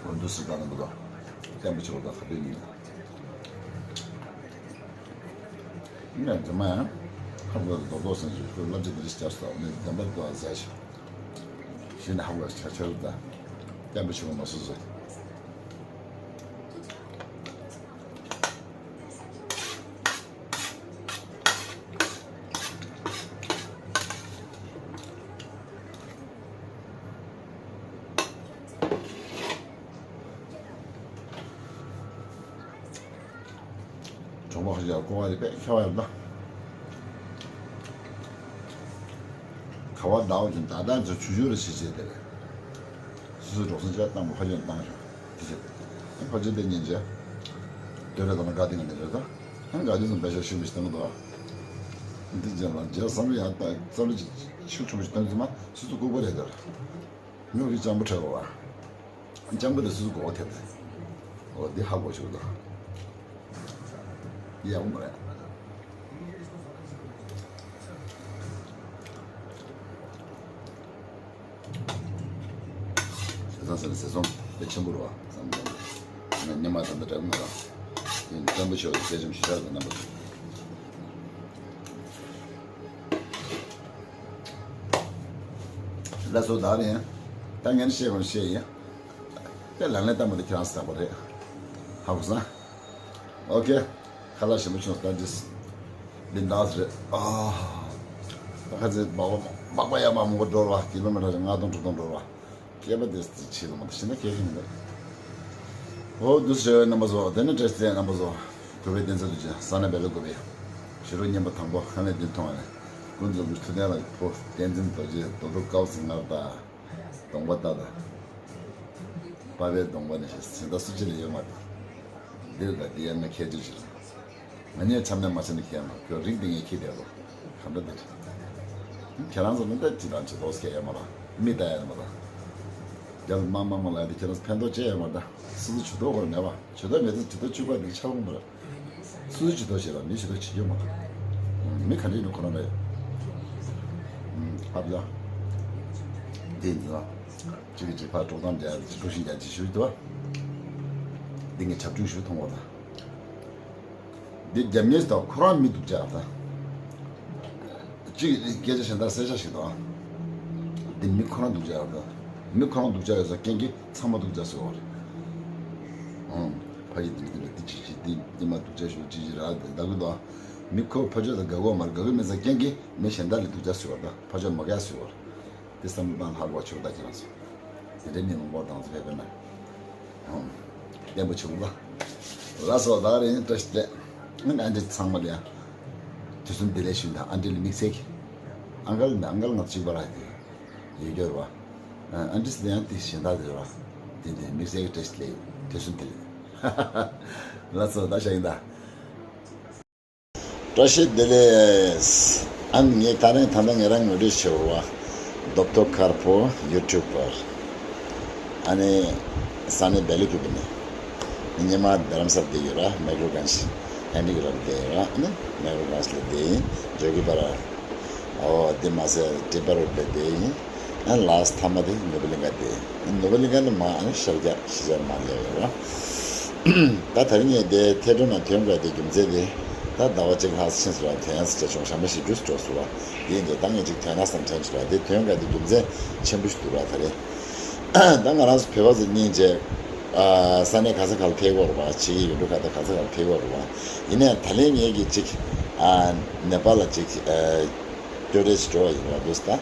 འོ་འདུག་སེ་བཏང་ན་འདུག་ག་བརྟན་པོ་བྱེད་པ་དང་ག་དུས་ཡིན་ན། ངས་རྫུན་མ་ཡང་ཧ་གོ་རྡོག་རྡོག་སེམས་ཀྱི་ཁོའི་བསླབ་བྱ་འདི་རིགས་བསྐྱར་སོང་ནས་བདེན་པར་འདུག་ཨ་ཟེར་ཞིག་གཞི་ནས་ཧ་གོ་ཆ་ཆ་རུ་ད་བརྟན་པོ་བྱེད་པ་མ་སོ་སོ། གྲོགས་པོ་ཁ་ཤས་ཀོ་བ་རེ་པས་ཁྱེར་བ་ཡོད་ན། ཁ་བ་ཟླ་བ་ཅན་ད་ལྟ་ཚོ་ཆུ་ཆུ་རེ་བྱེད་བྱེད་དེ་རེད། སོ་སོའི་འགྲོ་སོང་ཆ་བཏང་བ་ཕ་ཆོས་བཏང་ཤོག་དེ་བྱེད། ཕ་ཆོས་དེ་ཉིན་བྱེད། དོན་རེ་དང་ན་དགའ་ལྡན་ངན་ལས་རེད་ད། ཨ་དགའ་ལྡན་སོང་པེ་ཤ་ཤུགས་མི་ཞིག་བཏང་གི་འདུག་འདི་རྗེས་ལ་རྗེས་བསམ་བློ་ཡང་བཏང་བསམ་བློ་ཆེ་ཆུང་ཆུང་ཞིག་བཏང་ཚུལ་མ་སོ་སོ་ལྐུགས་པ་རེད་དོ། ཉོ་གི་སྤྱང་པོ་ཁྲེལ་བ། སྤྱང་པོ་དེ་སུས་མགོ་བོ་ཐེབས་ཏེ། འོ་འདི་ཧ་གོ་ཆོག་དོ། འདི་ཡག་པོ་མ་རེད། བྱས་ཙང་ཟེར་ན་ཟེར་སོང་དཔེ་ཆེན་པོ་རེད་བ་བསམ་གྱི་འདུག་ཉི་མ་ད་ལྟ་འདྲ་མ་རེད། དེ་བཙན་པོ་ཆོག་གི་དཔེ་ཆེན་ཞིག་ཆགས་འདུག་རྣམ་པ་ཚོ། ལགས་སོ་ད་རེད། ད་ངས་བཤད་དགོས་བཤད་ཡིན། དེ་ལག་ལེན་བསྟར་མ་དེ་ཁྱེད་རང་ཚོ་དག་པ་རེད། ཧ་གོ་སོང་། ཨོ་ཁེ། ཁ་ལག་ཞིམ་པོ་བྱུང་སོང་། ད་འདི་འདི་འདྲ་རེད། ཨ། ད་ཁ་ཚེ་སྦག་སྦག་སྦག་ཡ་མ་མང་པོ་འགྲོ་ར་བ་ཀི་ལོ་མི་ཊར་ལྔ་སྟོང་དྲུག་སྟོང་འགྲོ་ར་བ། སྐྱེས་པ་དེ་ཚོ་ཆེ་ལོ་མ་ད་ཤི་ན་སྐྱེ་གི་མི་འདུག་ཨོ་འདུག་ཟེར་བའི་རྣམ་པ་ཚོ། དེ་ནི་བཀྲ་ཤིས་བདེ་ལེགས་རྣམ་པ་ཚོ། གུས་པའི་བསྟན་འཛིན་རྡོ་རྗེ་ས་གནས་བེ་ལ་ཀུ་པའི་ཞི་ལུ་བསྙེན་པ་དང་པོ་ཁ་ནས་འདི་མཐོང་བ་ནས་ཀུན་རྫོབ་ཀྱི་མཐུ་ལྡན་ལ་བོ་བསྟན་འཛིན་རྡོ་རྗེ་རྡོ་རྡོ་ཀའོ་ཚེ་ངར་དང་། གདོང་པ་ལྟ་དང་། པ་ཕའི་གདོང་པ་ནས་ཞེས་ཟིན་ད་སུ་ཅི་ལ་ཡོད་མ་རེད། འདིར་ད་འདི་ཡང་ན་ཁྱད་ཆོས་ཅི་རེད། ང་གཉིས་འཆམ་ནས་མ་འཆམ་ནས་ཁྱད་མ་ཁྱོད་རིགས་འདི་ངས་ཁྱི་དེ་རོ། གམ་འདྲ་འདིར། ཁྱེད་རང་ཚོ་མི་ལྟ་ཅི་དང་ཅི་ལོག་ཁྱད་ཡོད་མ་རེད། མི་ལྟ་ཡ་མ་རེད། རྒྱལ་མ་མ་མ་ལ་དེ་ཁྱེད་རང་ཚོ་ཕན་ཐོགས་ཅི་ཡོད་མ་རེད། སུ་ཚོ་ཇུས་གཏོགས་བར་མེད་པ་ཇུས་གཏོགས་མེད་ཚེ་ཇུས་གཏོགས་བཅུག་པ་འདི་ཆགས་མ་རེད། སུ་ཇུས་གཏོགས་བྱེད་ལ་མི་ཇུས་གཏོགས་བྱེད་རྒྱུ་མ་གཏོགས། མི་ག་འདྲ་ཡིན་ནོ་ཁོ་རང་རེད། ཨ་ཡ། འདི་ཡིན་ཙང་། གཅིག་གིས་གཅིག་ཕར་དཀྲོག་གཏམ་རྒྱག་གཅིག་དཀྲོག་ཤིང་རྒྱག་གཅིག་ཞུ་འདུག་འདི་ངས་བྱབ་ཆུང་ཞུ་མཐོང་བ་དང་། འདི་རྒྱབ་ངེས་དང་ཁོ་རང་མི་སྡུག་ཅག་དང་། གཅིག་སྐད་ཆ་གཞན་དག་གསལ་ཆ་ཞིག་དང་། འདི་མི་ཁོ་རང་སྡུག་ཅག་དང་། མི་ཁོ་རང་སྡུག་ཅག་ཡོད་ས་རྐྱེན་གྱིས་ཚང་མ་སྡུག་ཅག་བཟོས་པ་རེད། ཨང་། ཕ་ཡི་འདི་འདི་འདི་ཅི་ཅི་འདི་འདི་མ་སྡུག་ཅག་ཞུ་ཅི་ཅི་ར་འདི་ལྟ་གི་འདུག་མི་ཁོ་ཕ་ཆོས་དང་དགའ་གོ་མར་དགའ་གི་མེད་ས་རྐྱེན་གྱིས་མི་གཞན་དག་ལས་སྡུག་ཅག་བཟོས་པ་དང་ཕ་ཆོས་མ་དགའ་བཟོས་པ་རེད། དེ་བསམ་བློ་བཏང་ཧ་གོ་ཆོག་ད་ཁྱེད་རང་ཚོ། དེ་འདྲའི་མི་མང་པོ་དང་ཚོ་ཕེབས་པས་ན། ཧུམ། བརྟན་པོ་བྱུང་ལ། ལགས་སོ་ད་རེས་བཀྲ་ཤིས་བདེ་ལེགས། ཨ་འདྲི་ཚང་མ་ལ་ཡང་། དུས་གསུམ་བདེ་ལེགས་ཞུ་ད། ཨ་འདྲི་ལ་དམིགས་བསལ་གྱི། ཨང་ཀལ་ནི་ཨང་ཀལ་ང་གཅིག་པ་ར་དེ། ཡོད་རྒྱུ་རེད་བ། ཨ་འདྲི་སི་ལ་ཡང་དེ་གཞན་དག་དེ་རེད་བ། དེ་འདྲའི་དམིགས་བསལ་གྱི་བཀྲ་ཤིས་བདེ་ལེགས། དུས་གསུམ་བདེ་ལེགས། ལགས་སོ་ད་ཤ་ཡིན་ད། བཀྲ་ཤིས་བདེ་ལེགས། ཨ་ནི་ངས་ད་རིང་ད་ལྟ་ངས་རང་ངོ་སྤྲོད་བྱེད་བ། རྡོབ་ཐོ་དཀར་པོ་ཡུ་ཊུབ་པར། ཨ་ནི་ས་གནས་བེ་ལི་ཀུ་པི་ནས། ཉི་མ་རྡ་རམ་ས་ལ་བསྡད་ཡོད་ར་མེག་རོ་གན་ཇི། ཨན་ཌི་གི་ར་བསྡད་ཡོད་ར་ཨ་ནི་མེག་རོ་གན་ཇི་ལ་བསྡད་ཡིན་འཇོ་གི་པ་ར། ཨོ་དེ་མ་ཟད་ཏི་པ་རོ་བསྡད་ཡིན། ཨ་ལཱས་ཐ་མ་དེ་ནུ་བ་ལིང་ག་དེ། ནུ་བ་ལིང་ག་ནི་མ་ཨ་ནི་ཤར་རྒྱག་ཤི་ཅར་མ་ལེ་ཡོད་ར། ད་ད་རིང་ངས་དེ་ཐེ་ཊོ་ནང་ཐོན་དགོས་དེ་རྒྱུ་མཚན་དེ། ད་ཟླ་བ་གཅིག་ལྷག་ཕྱིན་སོང་བ། དོན་ཡང་ཟེར་བྱས་བྱུང་། ཞག་མ་བཞི་བཅུ་འགྲོ་སོང་བ། དེ་ཡིན་དུས་ད་ངས་ཅིག་དོན་ལ་བསམ་དྲན་བྱུང་བ། དེ་དོན་འགའ་དེ་རྒྱུ་མཚན་ཆེན་པོ་ཞིག་འདུག་ར། ད་རེད། ད་ང་རང་ཚོ་བོད་པ་ཚོ་སྙིང་རྗེ། ས་གནས་ག་ས་ག་ལ་ཕེབས་ཀྱི་ཡོད་རེད་པ། ཕྱི་རྒྱལ་ཡུལ་གྲུ་ཁག་དང་ག་ས་ག་ལ་ཕེབས་ཀྱི་ཡོད་རེད་པ། ཡིན་ནའི་ད་ལན་ངེད་ཀྱིས་ཅིག་ནེ་པཱལ་ལ་ཅིག་སྐྱོད་རེས་ཞིག་འགྲོ་བ་ཡིན་པ་འདུག་ད་སྦག་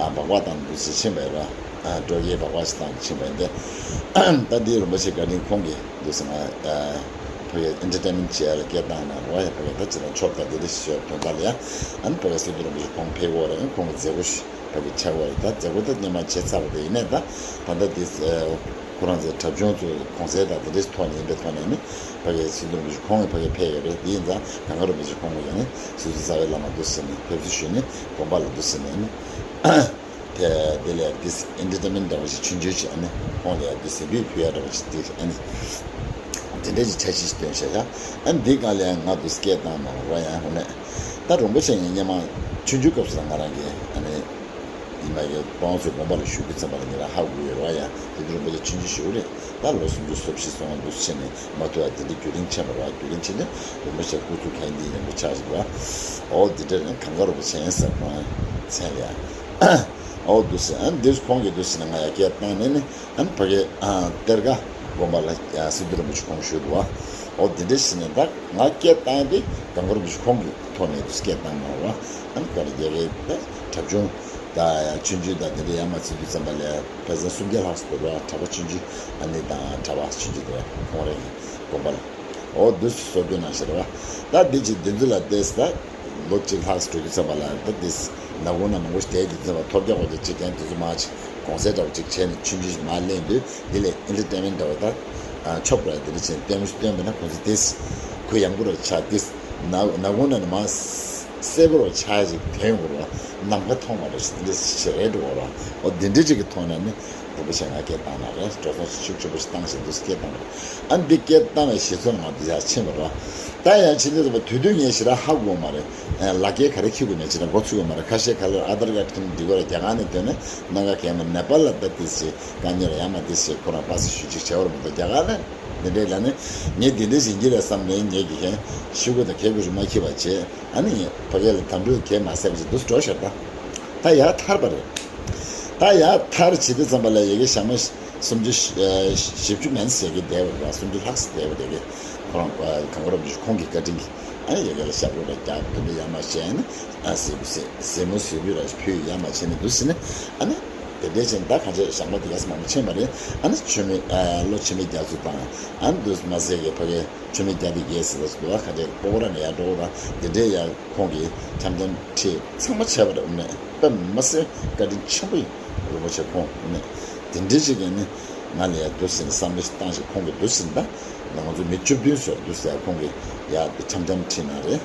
སྦག་བཏང་འདུག་ཟེར་ཕྱིན་པ་ཡིན་པ། སྤྲོ་སྐྱིད་སྦག་སྦག་ཞིག་བཏང་ཕྱིན་པ་ཡིན་ཏེ། ད་འདི་རིན་པོ་ཆེ་བཀའ་དྲིན་ཁོང་གིས་འདུག་ཟེར། ང་ཕ་གི་ཨེན་ཊར་ཊེན་མེན་ཊི་བྱེད་ཡ་ལ་སྐད་བཏང་གནང་རོགས་ཡ། ཕ་གི་ད་ཅི་ལ་ཆོབ་ད་འདི་འདྲ་ཞིག་ཡོད་དོན་དག་ལ་ཡ། ཨ་ནི་ཕ་གི་སི་ཏུ་རིན་པོ་ཆེ་ཁོང་ཕེབས་ཀྱི་ཡོད་རེད། ཁོང་གི་མཛད་སྒོ་ཞིག་ཕ་གི་ཆགས་ཀྱི་ཡོད་རེད། ད་མཛད་སྒོ་ད་སྔོན་མ་བྱས་ཚར་བ་དེ་ཡིན་ནའི་ད་ད་ལྟ་འདི་ཁོ་རང་ཚོའི་གྲྭ་ཆུང་ཚོའི་གོང་ཚད་དང་དེ་འདྲའི་ཐོག་ནས་ཡིན་པའི་ཐོག་ནས་ནི་ཕ་གི་སི་ཏུ་རིན་པོ་ཆེ་ཁོང་གིས་ཕ་གི་ཕེབས་ཡོད་རེད། དེ་ཡིན་ཙང་གངས་དཀར་རིན་པོ་ཆེ་ཁོང་གིས་ཡང་ནི་སི་ཏུ་རྩ་བའི་བླ་མ་འདུག་ཟེར་ནས་ཕེབས་བསུ་ཞུས་ནས་དགོན་པ་ལ་འདུག་ཟེར་ནས་ནི། དེ་དེ་ལས་འདི་ཨེན་ཊར་ཊེན་མེན་ཊི་འདྲ་བ་ཞིག་ཆུང་ཆུང་ཞིག་ཨ་ནི་ཁོང་ལ་ཡང་འདི་གཟིམ་དཔོན་ཕུལ་ཡ་འདྲ་བ་ཞིག་འདི་ཨ་ནི་དེ་འདྲ་ཞིག་འཆར་གཞི་ཞིག་བཏོན་བཞག་ཡ། ཨ་ནི་འདི་སྒང་ལ་ཡང་ང་འདུག་སྐད་བཏང་གནང་རོགས་ཡ། འོ་ནས་ད་རིན་པོ་ཆེ་ཡང་སྔོན་མ་ཆུང་ཆུང་སྐབས་སུ་ང་རང་གིས་ཨ་ནི་ཡིན་པ་གི་དཔང་ཚོའི་དགོན་པ་ལ་བཞུགས་དུས་ཙམ་པ་ལ་ཉེ་རང་ཧ་གོ་ཡོད་རོགས་ཡ། དེ་དུས་རིན་པོ་ཆེ་ཆུང་ཆུང་ཞིག་རེད། ད་ལོ་སུམ་ཅུ་སོ་བཞི་སོང་བ་འདུག་ཕྱིན་ནས་མ་ཐུབ་པ་དེ་འདྲའི་རྒྱུན་རིང་ཕྱིན་པ་རེད་བ། རྒྱུན་རིང་ཕྱིན་ནས་རིན་པོ་ཆེ་སྐུ་གཟུགས་གང་འདི་ཡིན་པ་ཆགས་ཤིག་བ། ཨོ་འདི་འདྲ་ནི་གངས་དཀར་རིན་པོ་ཆེ་ཡིན་ཟེར་ཁོང་མཚན་ལ་ཡ། ཨོ་འདུག་ཟེར། ཨ་འདིར་ཁོང་གིས་འདུག་ཟེར་ནས་ང་ཡ་སྐད་བཏང་ནས་ནི་ཨ་ནི་ཕ་གི་གཏེར་ཁ་དགོན་པ་ལ་ཡ་སི་ཏུ་རིན་པོ་ཆེ་ཁོང་བཞུགས་འདུག་བ། ཨོ་འདི་འདྲ་ཟེར་ནས་ད་ང་སྐད་བཏང་དེ་གངས་དཀར་རིན་པོ་ཆེ་ཁོང་གི་ཐོག་ནས་འདུག་སྐད་བཏང་མ་བ། ཨ་ནི་ག་རེ་རྒྱ་གའི་གྲྭ་ཆུང་ད་ཡ་ཆུང་ཆུང་ད་འདི་འདྲ་ཡ་མ་ཚིག་དུས་ཙམ་པ་ལ་ཡ་ཕལ་ཆེར་སུམ་བརྒྱ་ལྷག་ཙམ་འདུག་ར། གྲྭ་པ་ཆུང་ཆུང་ཨ་ནི་དང་གྲྭ་པ་ཆུང་ཆུང་འདུག་ར། ཁོང་རང་གི་དགོན་པ་ལ། ཨོ་འདུག་སེ་སོ་བདུན་ནང་བཞིན་རེད་བ། ད་འདི་ཅིག་འདི་ཚོ་ལ་བལྟས་ད་ལོ་གཅིག་ལྷག་འགྲོ་རྒྱུ་ཙམ་པ་ལ་ད་འདི་ནག་ཁུང་ན་མང་པོ་ཞིག་བསྡད་རྒྱུ་ཙམ་པ་ཐོབ་རྒྱག་པ་དེ་ཅིག་གན་དེ་ཚོ་མ་ཅིག་གོང་ཚད་འདྲ་བ་ཅིག་བྱས་ནས་ཆུང་ཆུང་ཞིག་མ་ལེན་དུས་འདི་ལས་ཨེན་ཊར་ཊེན་མེན་ཊི་འདྲ་བ་ད་ཆོབ་ར་འདི་འདྲ་བྱས་ནས་ལྟད་མོ་ཞིག་སྟོན་པ་ན་ཁོང་ཚོ་དེ་ཁོ་ཡག་པོ་ར་ཆགས་དེ་ནག་ནག་ཁུང་ན་ནི་མ་སེར་པོ་ར་ཆགས་ཅིག་དེ་ཡོང་གི་ར་ནམ་མཁའ་མཐོང་མ་ར་ཞིག་འདི་འདྲ་ཞིག་རེད་འགྲོ་གི་ར། ཨོ་འདི་འདྲ་ཅིག་གི་ཐོག་ནས་ནི། རིན་པོ་ཆེ་ང་སྐད་བཏང་ན་རེད། འགྲོ་སོང་ཤུགས་ཆེན་པོ་ཞིག་བཏང་ཞིག་འདུག་སྐད་བཏང་རེད། ཨ་འདི་སྐད་བཏང་བའི་གཞི་ཚོགས་ང་འདི་ཡར་ཕྱིན་པ་རེད། ད་ཡར་ཕྱིན་དུས་ཙམ་པ་དུས་དུས་ངས་ཞེ་དྲག་ཧ་གོ་མ་རེད། ལག་འཁྱེར་ག་རེ་འཁྱེར་དགོས་མེད་ཅེས་ན་འགོ་ཚུགས་ཡོད་མ་རེད། ཁ་ཤས་ག་ལེར་ཨ་དར་ཀར་འཁྱེར་ནས་འགྲིག་གི་རེད། རྒྱ་གར་ནས་ཐོན་ནས་གནམ་ག་གས་མ་ནེ་པཱལ་ལ་ད་ཏི་སི་དཀའ་ངལ་ཡ་མ་ཏི་སི་ཁོ་རང་པ་སེ་ཞུ་ཅིག་བྱས་པ་རེད་མ་གཏོགས་རྒྱ་གར་ལ་འདི་འདྲའི་ལ་ནི་ངས་འདི་འདྲའི་ཞིག་འགྱིར་རེད་བསམ་ནས་ངས་ཀྱི་ཁན་ཤུ་གུ་དང་གད་གུ་རུ་མ་འཁྱེར་བ་བྱས། ཨ་ནི་ཕ་གི་ལ་དམ་ཕྲུག་གས་མ་བསད་པ་ཞིག་འདུག་འགྲོ་ཤར་ད། ད་ཡར་ཐར་པ་རེད། ད་ཡར་ཐར་བྱེད་དུས་ཙམ་པ་ལ་ཡ་གི་ཞག་མ་སུམ་ཅུ་བཞི་བཅུ་མན་ཟེར་གི་བསྡད་པ་རེད་བ། སུམ་ཅུ་ལྷག་ཙམ་བསྡད་པ་རེད་གི། ཁོ་རང་གངས་རབ་ཀྱི་ཁོང་གི་བཀའ་དྲིན་གྱིས་ཨ་ནི་ཡ་གི་ལ་ཤར་རོ་ལ་རྒྱག་དེ་འདྲ་ཡ་མ་བྱས་ནི་ཨ་ཟེ་ཟེ་མོ་ཟེ་བུ་ར་ཕུལ་ཡ་མ་བྱས་ནི་འདུག་ཟེར་ནི་ཨ་ནི། དེ་འདྲའི་ཕྱིན་ད་གང་ཆེ་ཞག་མ་དེ་ག་ས་མང་པོ་ཕྱིན་པ་རེད། ཨ་ནི་ཆོས་མེད་ལོ་ཆོས་མེད་རྒྱ་མཚོ་དང་ཨ་ནི་འདུག་མ་ཟེར་གི་ཕ་གི། ཆུ་མིག་རྒྱ་དེ་རྒྱས་ཟེར་བ་ཞིག་འདུག་བ། ཁ་ཅིག་སྤོ་བོ་ར་ནས་ཡར་འགྲོ་བ་དང་དེ་འདྲའི་ཡར་ཁོང་གིས་འཆམ་འཆམ་ཁྲིད་ཚང་མ་བྱས་པ་རེད། ཨུ་ནས་དཔེ་མ་སྲིད་བཀའ་དྲིན་ཆེན་པོ་ཡིན། རིན་པོ་ཆེ་ཁོང་ཨུ་ནས་དེ་འདྲའི་ཅིག་ཡིན་ནི་ང་ལ་ཡར་འདུག་ཟེར་ནས་བསམ་བློ་ཞིག་བཏང་ཞིག་ཁོང་གིས་འདུག་ཟེར་ནས་ད་ང་ཚོ་མི་བཅུ་བདུན་ཟེར་འདུག་ཟེར་ཁོང་གིས་ཡར་འཆམ་འཆམ་ཁྲིད་གནང་རེད།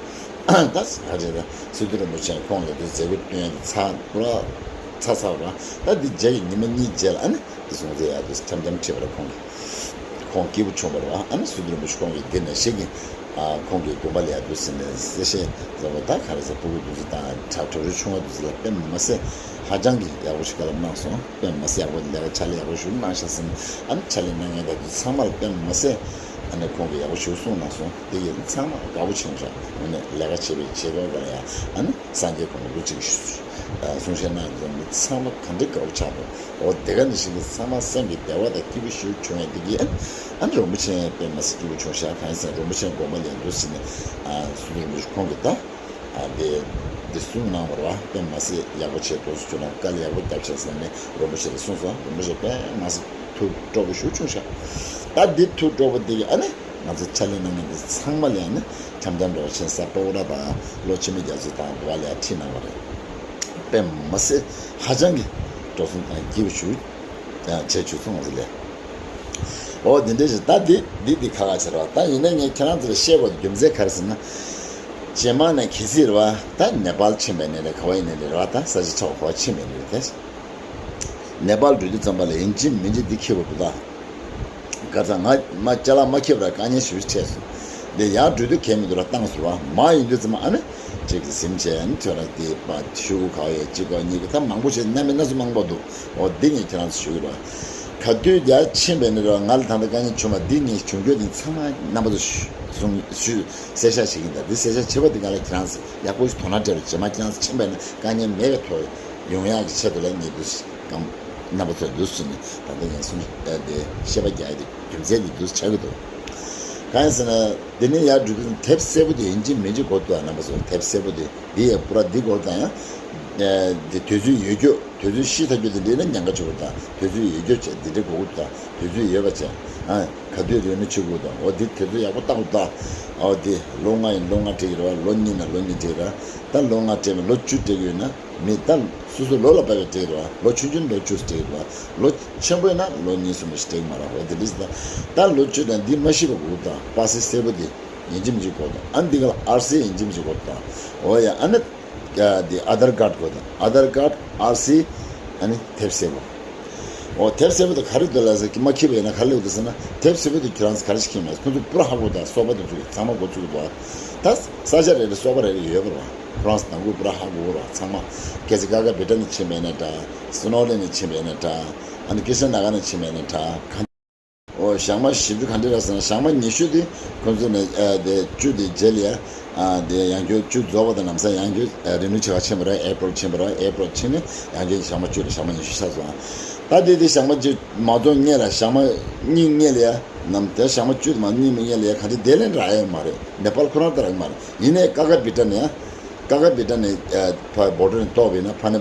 ད་ཁ་ཅིག་ད་སི་ཏུ་རིན་པོ་ཆེ་ཁོང་ལ་འདུག་མཛད་སྒོ་སྟོན་ཚར་པུ་ར་ཚར་ཚར་བ་ད་འདི་རྗེས་ཀྱི་ཉི་མ་གཉིས་རྗེས་ལ་ཨ་ནི། དེ་སོང་ཙང་ཡར་དུ་འཆམ་འཆམ་ཁྲིད་པར་ཁོང་གིས་ཁོང་སྐྱིད་པོ་བྱུང་བ་རེད་བ། ཨ་ནི་སི་ཏུ་རིན་པོ་ཆེ་ཁོང་གིས་འདི་ནས་ཤེས་ཀྱི། ཨ་ཁོང་གིས་དགོན་པ་ལ་ཡར་དུ་ཟིན་ནས་གསལ་བཤད་མཛད་པ་ད་ག་རེ་ཟེར་སྤུ་གུ་འདུག་ཚོ་དང་གྲྭ་གྲྭ་རུ་ཆུང་བ་འདུག་ཚོ་ལ་དཔེ་མ་སྲིད་ཧ་ཅང་གི་ཡག་པོ་ཞིག་བཀའ་སློབ་གནང་སོང་། དཔེ་མ་སྲིད་ཡག་པོ་ལས་ཀ་ཕྱག་ལས་ཡག་པོ་ཞིག་གནང་ཤག་ཟིན། ཨ་ནི་ཕྱག་ལས་གནང་མཁན་དག་ཚོ་ཚང་མ་ལ་དཔེ་མ་སྲིད་ཨ་ནི་ཁོང་གིས་ཡག་པོ་ཞིག་གསུངས་གནང་སོང་། དེ་ཡིན་ཚང་མ་དགའ་པོ་བྱུང་ཤག་ཨ་ནི་ལས་ཀ་བྱེད་པའི་བྱེད་སྒོ་ག་ལ་ཡ་ཨ་ནི། སངས་རྒྱས་ཁོང་ལུ་ཅིག་གསུང་བཤད་གནང་ཡོད་མི་ཚང་མ་ག་འདྲའི་དགའ་བོ་ཆགས་འདུག་འོ་དེ་ག་ནང་བཞིན་གྱི་ཚང་མ་སེམས་ཀྱི་བདེ་བ་དང་སྐྱིད་པོ་ཞིག་བྱུང་ཡ་འདི་གིས་ཨ་ནི་རིན་པོ་ཆེ་དཔེ་མ་སྲིད་སྐྱིད་པོ་བྱུང་ཤག་གང་ཡིན་ཟེར་ན་རིན་པོ་ཆེ་དགོན་པ་ལ་འདུག་ཟེར་ནས་སུ་རིན་པོ་ཆེ་ཁོང་གིས་ད་དེ་དེ་གསུངས་གནང་བ་རེད་བ། དཔེ་མ་སྲིད་ཡག་པོ་བྱས་འདུག་ཟེར་ཁྱོད་རང་དཀའ་ལས་ཡག་པོ་བརྒྱབ་ཤག་ཟེར་ནས་རིན་པོ་ཆེ་ལ་གསུངས་སོང་། རིན་པོ་ཆེ་དཔེ་མ་སྲིད་ཐུགས་སྤྲོ་པོ་ཞིག་བྱུང་ཤག་ད་འདི་ཐུགས་སྤྲོ་པོ་འདི་གིས་ཨ་ནི། ང་ཚོ་ཕྱག་ལས་གནང་མཁན་འདི་ཚང་མ་ལ་ཡང་ནི་འཆམ་འཆམ་འགྲོ་བ་ཆེན་ས་སྤོ་བོ་ར་དང་ལོ་ཆེན་མོ་རྒྱ་མཚོ་དང་འདུ་བ་ལ་ཡང་ཁྲིད་གནང་བ་རེད། དཔེ་མ་སྲིད་ཧ་ཅང་གི་འགྲོ་སོང་དང་སྐྱིད་པོ་ཞུ་བྱས་བྱུང་སོང་ང་ཚོ་ལས། འོ་འདི་འདྲ་ཞིག་ད་འདི་འདི་འདི་ཁ་ཁ་བྱེད་རོགས། ད་ཡིན་ན་ངས་ཁྱེད་རང་ཚོ་ལ་བཤད་དགོས་རྒྱུ་མཚན་ག་རེ་ཟེར་ན། རྗེས་མ་ནས་གལ་སྲིད་རེད་བ་ད་ནེ་པཱལ་ཕྱིན་པའི་ནས་རེད་ག་བ་ཡིན་ནས་རེད་བ་ད་ས་ཆ་ཆ་བ་ག་བ་ཕྱིན་པའི་ནས་རེད་དེ། ནེ་པཱལ་འགྲོ་དུས་ཙམ་པ་ལ་ཡིན་གཅིག་མིན་གཅིག་འདི་འཁྱེར་དགོས་འདུག་ད། ག་ཚ་ང་མ་ཅ་ལག་མ་འཁྱེར་བར་དཀའ་ངལ་ཞེ་པོ་ཅིག་འཕྲད་སོང་། འདི་ཡར་འགྲོ་དུས་གལ་མི་འདུག་ར་བཏང་སོང་བ། མར་ཡོང་དུས་ཙམ་པ་ཨ་ནི་གཅིག་གིས་ཟིན་བྱས་ཨ་ནི་ཐོན་ར་དེ་པ་ཤུ་གུ་ག་བ་ཡོད་གཅིག་ག་གཉིས་ག་ད་མང་པོ་ཞིག་སྣ་མིན་སྣ་ཚོགས་མང་པོ་འདུག་འོ་འདི་ངས་ཁྱེད་རང་ཚོ་ཞུ་གི་རེད། ག་དུས་ཡར་ཕྱིན་པས་ནི་རོ། ང་ལ་ད་ལྟ་དཀའ་ངལ་བྱུང་བ་འདི་ངས་བྱུང་རྒྱུ་འདི་ཚང་མ་རྣམ་པ་ཚོ་ཞུ་གསུང་ཞུ་གསལ་བཤད་བྱེད་ཀྱི་འདུག་འདི་གསལ་བཤད་བྱེད་པ་འདི་ང་ལ་ཁྱེད་རང་ཚོ་ཡག་པོ་ཞིག་དོ་སྣང་སྤྲད་རོགས། རྗེས་མ་ཁྱེད་རང་ཚོ་ཕྱིན་པས་ན་དཀའ་ངལ་མེད་པའི་ཐོག་ཡོང་ཡག་གི་ཆེད་དུ་ལ་ངས་འདུག་སེ་གང་རྣམ་པ་ཚོ་འདུག་སེ་ནས་ད་ལྟ་ངས་གསུང་ཨ་དེ་བཤད་པ་རྒྱག་ཡ་དེ་རྒྱུ་མཚན་འདི་འདུག་སེ་ཆགས་ཀྱི་འདུག་གང་ཡིན་ཟེར་ན་འདི་ནས་ཡར་འགྲོ་དུས་དེབ་སེར་པོ་དེ་ཡིན་གཅིག་མིན་གཅིག་དགོས་འདུག་རྣམ་པ་ཚོ། དེབ་སེར་པོ་དེ་འདི་ཡང་པུ་ར་འདི་དགོས་དང་ཡང་དེ་དུས་ཚོད་ཡོད་རྒྱུ། དུས་ཚོད་ཤི་ཚར་རྒྱུ་དེ་འདྲ་ཡིན་ན་ཉེན་ཁ་ཆེ་བོ་དང་། དུས་ཚོད་ཡོད་རྒྱུ་བྱས་འདི་འདྲ་དགོས་ཀྱི་འདུག་དང་། དུས་ཚོད་ཡོད་པ་བྱས། ཨ་ག་དུས་རེད་ན་ཆུ་དགོས་དང་། འོ་འདི་དུས་ཚོད་ཡག་པོ་བཏང་དགོས་དང་། འོ་འདི་ལོ་ལྔ་ཡིན་ལོ་ལྔ་སྤྲད་ཀྱི་རེད་བ། ལོ་གཉིས་ན་ལོ་གཉིས་སྤྲད་ཀྱི་རེད། ད་ལོ་ལྔ་སྤྲད་པ་ལོ་བཅུ་སྤྲད་ཀྱི་ཡོད་ན་མི་ད་སོ་སོ་ལོ་ལ་བབས་པའི་སྤྲད་ཀྱི་རེད་བ། ལོ་ཆུང་ཆུང་ལོ་བཅུ་སྤྲད་ཀྱི་རེད་བ། ལོ་ཆེན་པོ་ཡིན་ན་ལོ་གཉིས་གསུམ་ཞིག་སྤྲད་ཀྱི་མ་རེད། འོ་འདི་འདྲ་ཞིག་ད། ད་ལོ་བཅུ་དང་འདི་མ་ཤི་བ་དགོས་དང་། པ་སེ་སེར་པོ་འདི་ཡིན་གཅིག་མིན་གཅིག་དགོས་དང་། ཨ་འདི་ག་ལ་ཨར་སི་ཡིན་གཅིག་མིན་གཅིག་དགོས་དང་། འོ་ཡ། ཨ་ནི་ཡ་འདི་ཨ་དྷར་ཀར་དགོས་དང་། ཨ་དྷར་ཀར། ཨར་སི། ཨ་ནི་དེབ་སེར་པོ། འོ་དེབ་སེར་པོ་དེ་ག་རེ་འདུག་ལ་ཟེར་གི་མ་འཁྱེར་བ་ཡིན་ན་ག་རེ་ལབ་འདུག་ཟེར་ན། དེབ་སེར་པོ་དེ་ཁྱེད་རང་ཚོ་ག་རེ་ཞིག་མཁྱེན་མ་ཁོང་ཚོ་པུ་ར་ཧ་གོ་དང་། སོག་པ་དེ་ཚོ་ཚང་མ་གོ་ཚུགས་འདུག་ད་ས་ཆ་རེ་རེ་སོག་པ་རེ་རེ་ཡོད་པ་རེད་བ། ཁོ་རང་ཚོ་ནང་ཁུལ་པུ་ར་ཧ་གོ་ར་ཚང་མ། གལ་སྲིད་ཀ་ཀ་བི་ཏ་ནས་ཕྱིན་པ་ཡིན་ན་འདྲ། སི་ནོ་ལེན་ནས་ཕྱིན་པ་ཡིན་ན་འདྲ། ཨ་ནི་ཀི་ཤན་ན་ག་ནས་ཕྱིན་པ་ཡིན་ན་འདྲ། ག་འོ་ཞག་མ་བཞི་བཅུ་ག་འདྲ་རེད་ཟེར་ན། ཞག་མ་ཉི་ཤུ་དེ་ཁོང་ཚོ་ནས་ཨ་དེ་བཅུ་དེ་རྗེས་ལ་ཡ། ཨ་དེ་ཡང་བསྐྱར་བཅུ་རྫོགས་པ་དང་ལམ་སང་ཡང་བསྐྱར་ཨ་རི་ནུ་བྱེད་ག་ཕྱིན་པ་རེད། ཨེ་པྲིལ་ཕྱིན་པ་རེད། ཨེ་པྲིལ་ཕྱིན་ནས་ཡང་བསྐྱར་ཞག་མ་བཅུ་དེ་ཞག་མ་ཉི་ཤུ་ཆགས་སོང་། ད་དེ་དེ་ཞག་མ་བཅུ་མ་རྫོགས་སྔོན་ལ་ཞག་མ་གཉིས་སྔོན་ལ་ཡ། ནམ་དེ་ཞག་མ་བཅུ་དེ་མ་གཉིས་མ་སྔོན་ལ་ཡ་ག་འདྲ་བདེ་ལེན་རག་ཡོད་མ་རེད། ནེ་པཱལ་ཁོ་རང་ད་རག་མ་རེད། ཡིན་ནའི་ཀ་ཀ་བི་ཏ་ནས་ཡ། ཀ་ཀ་བི་ཏ་ནས་ཨ་ཕ་བོར་ཌར་ནས་གཏོར་བ་ཡིན་ན་ཕ་ནས།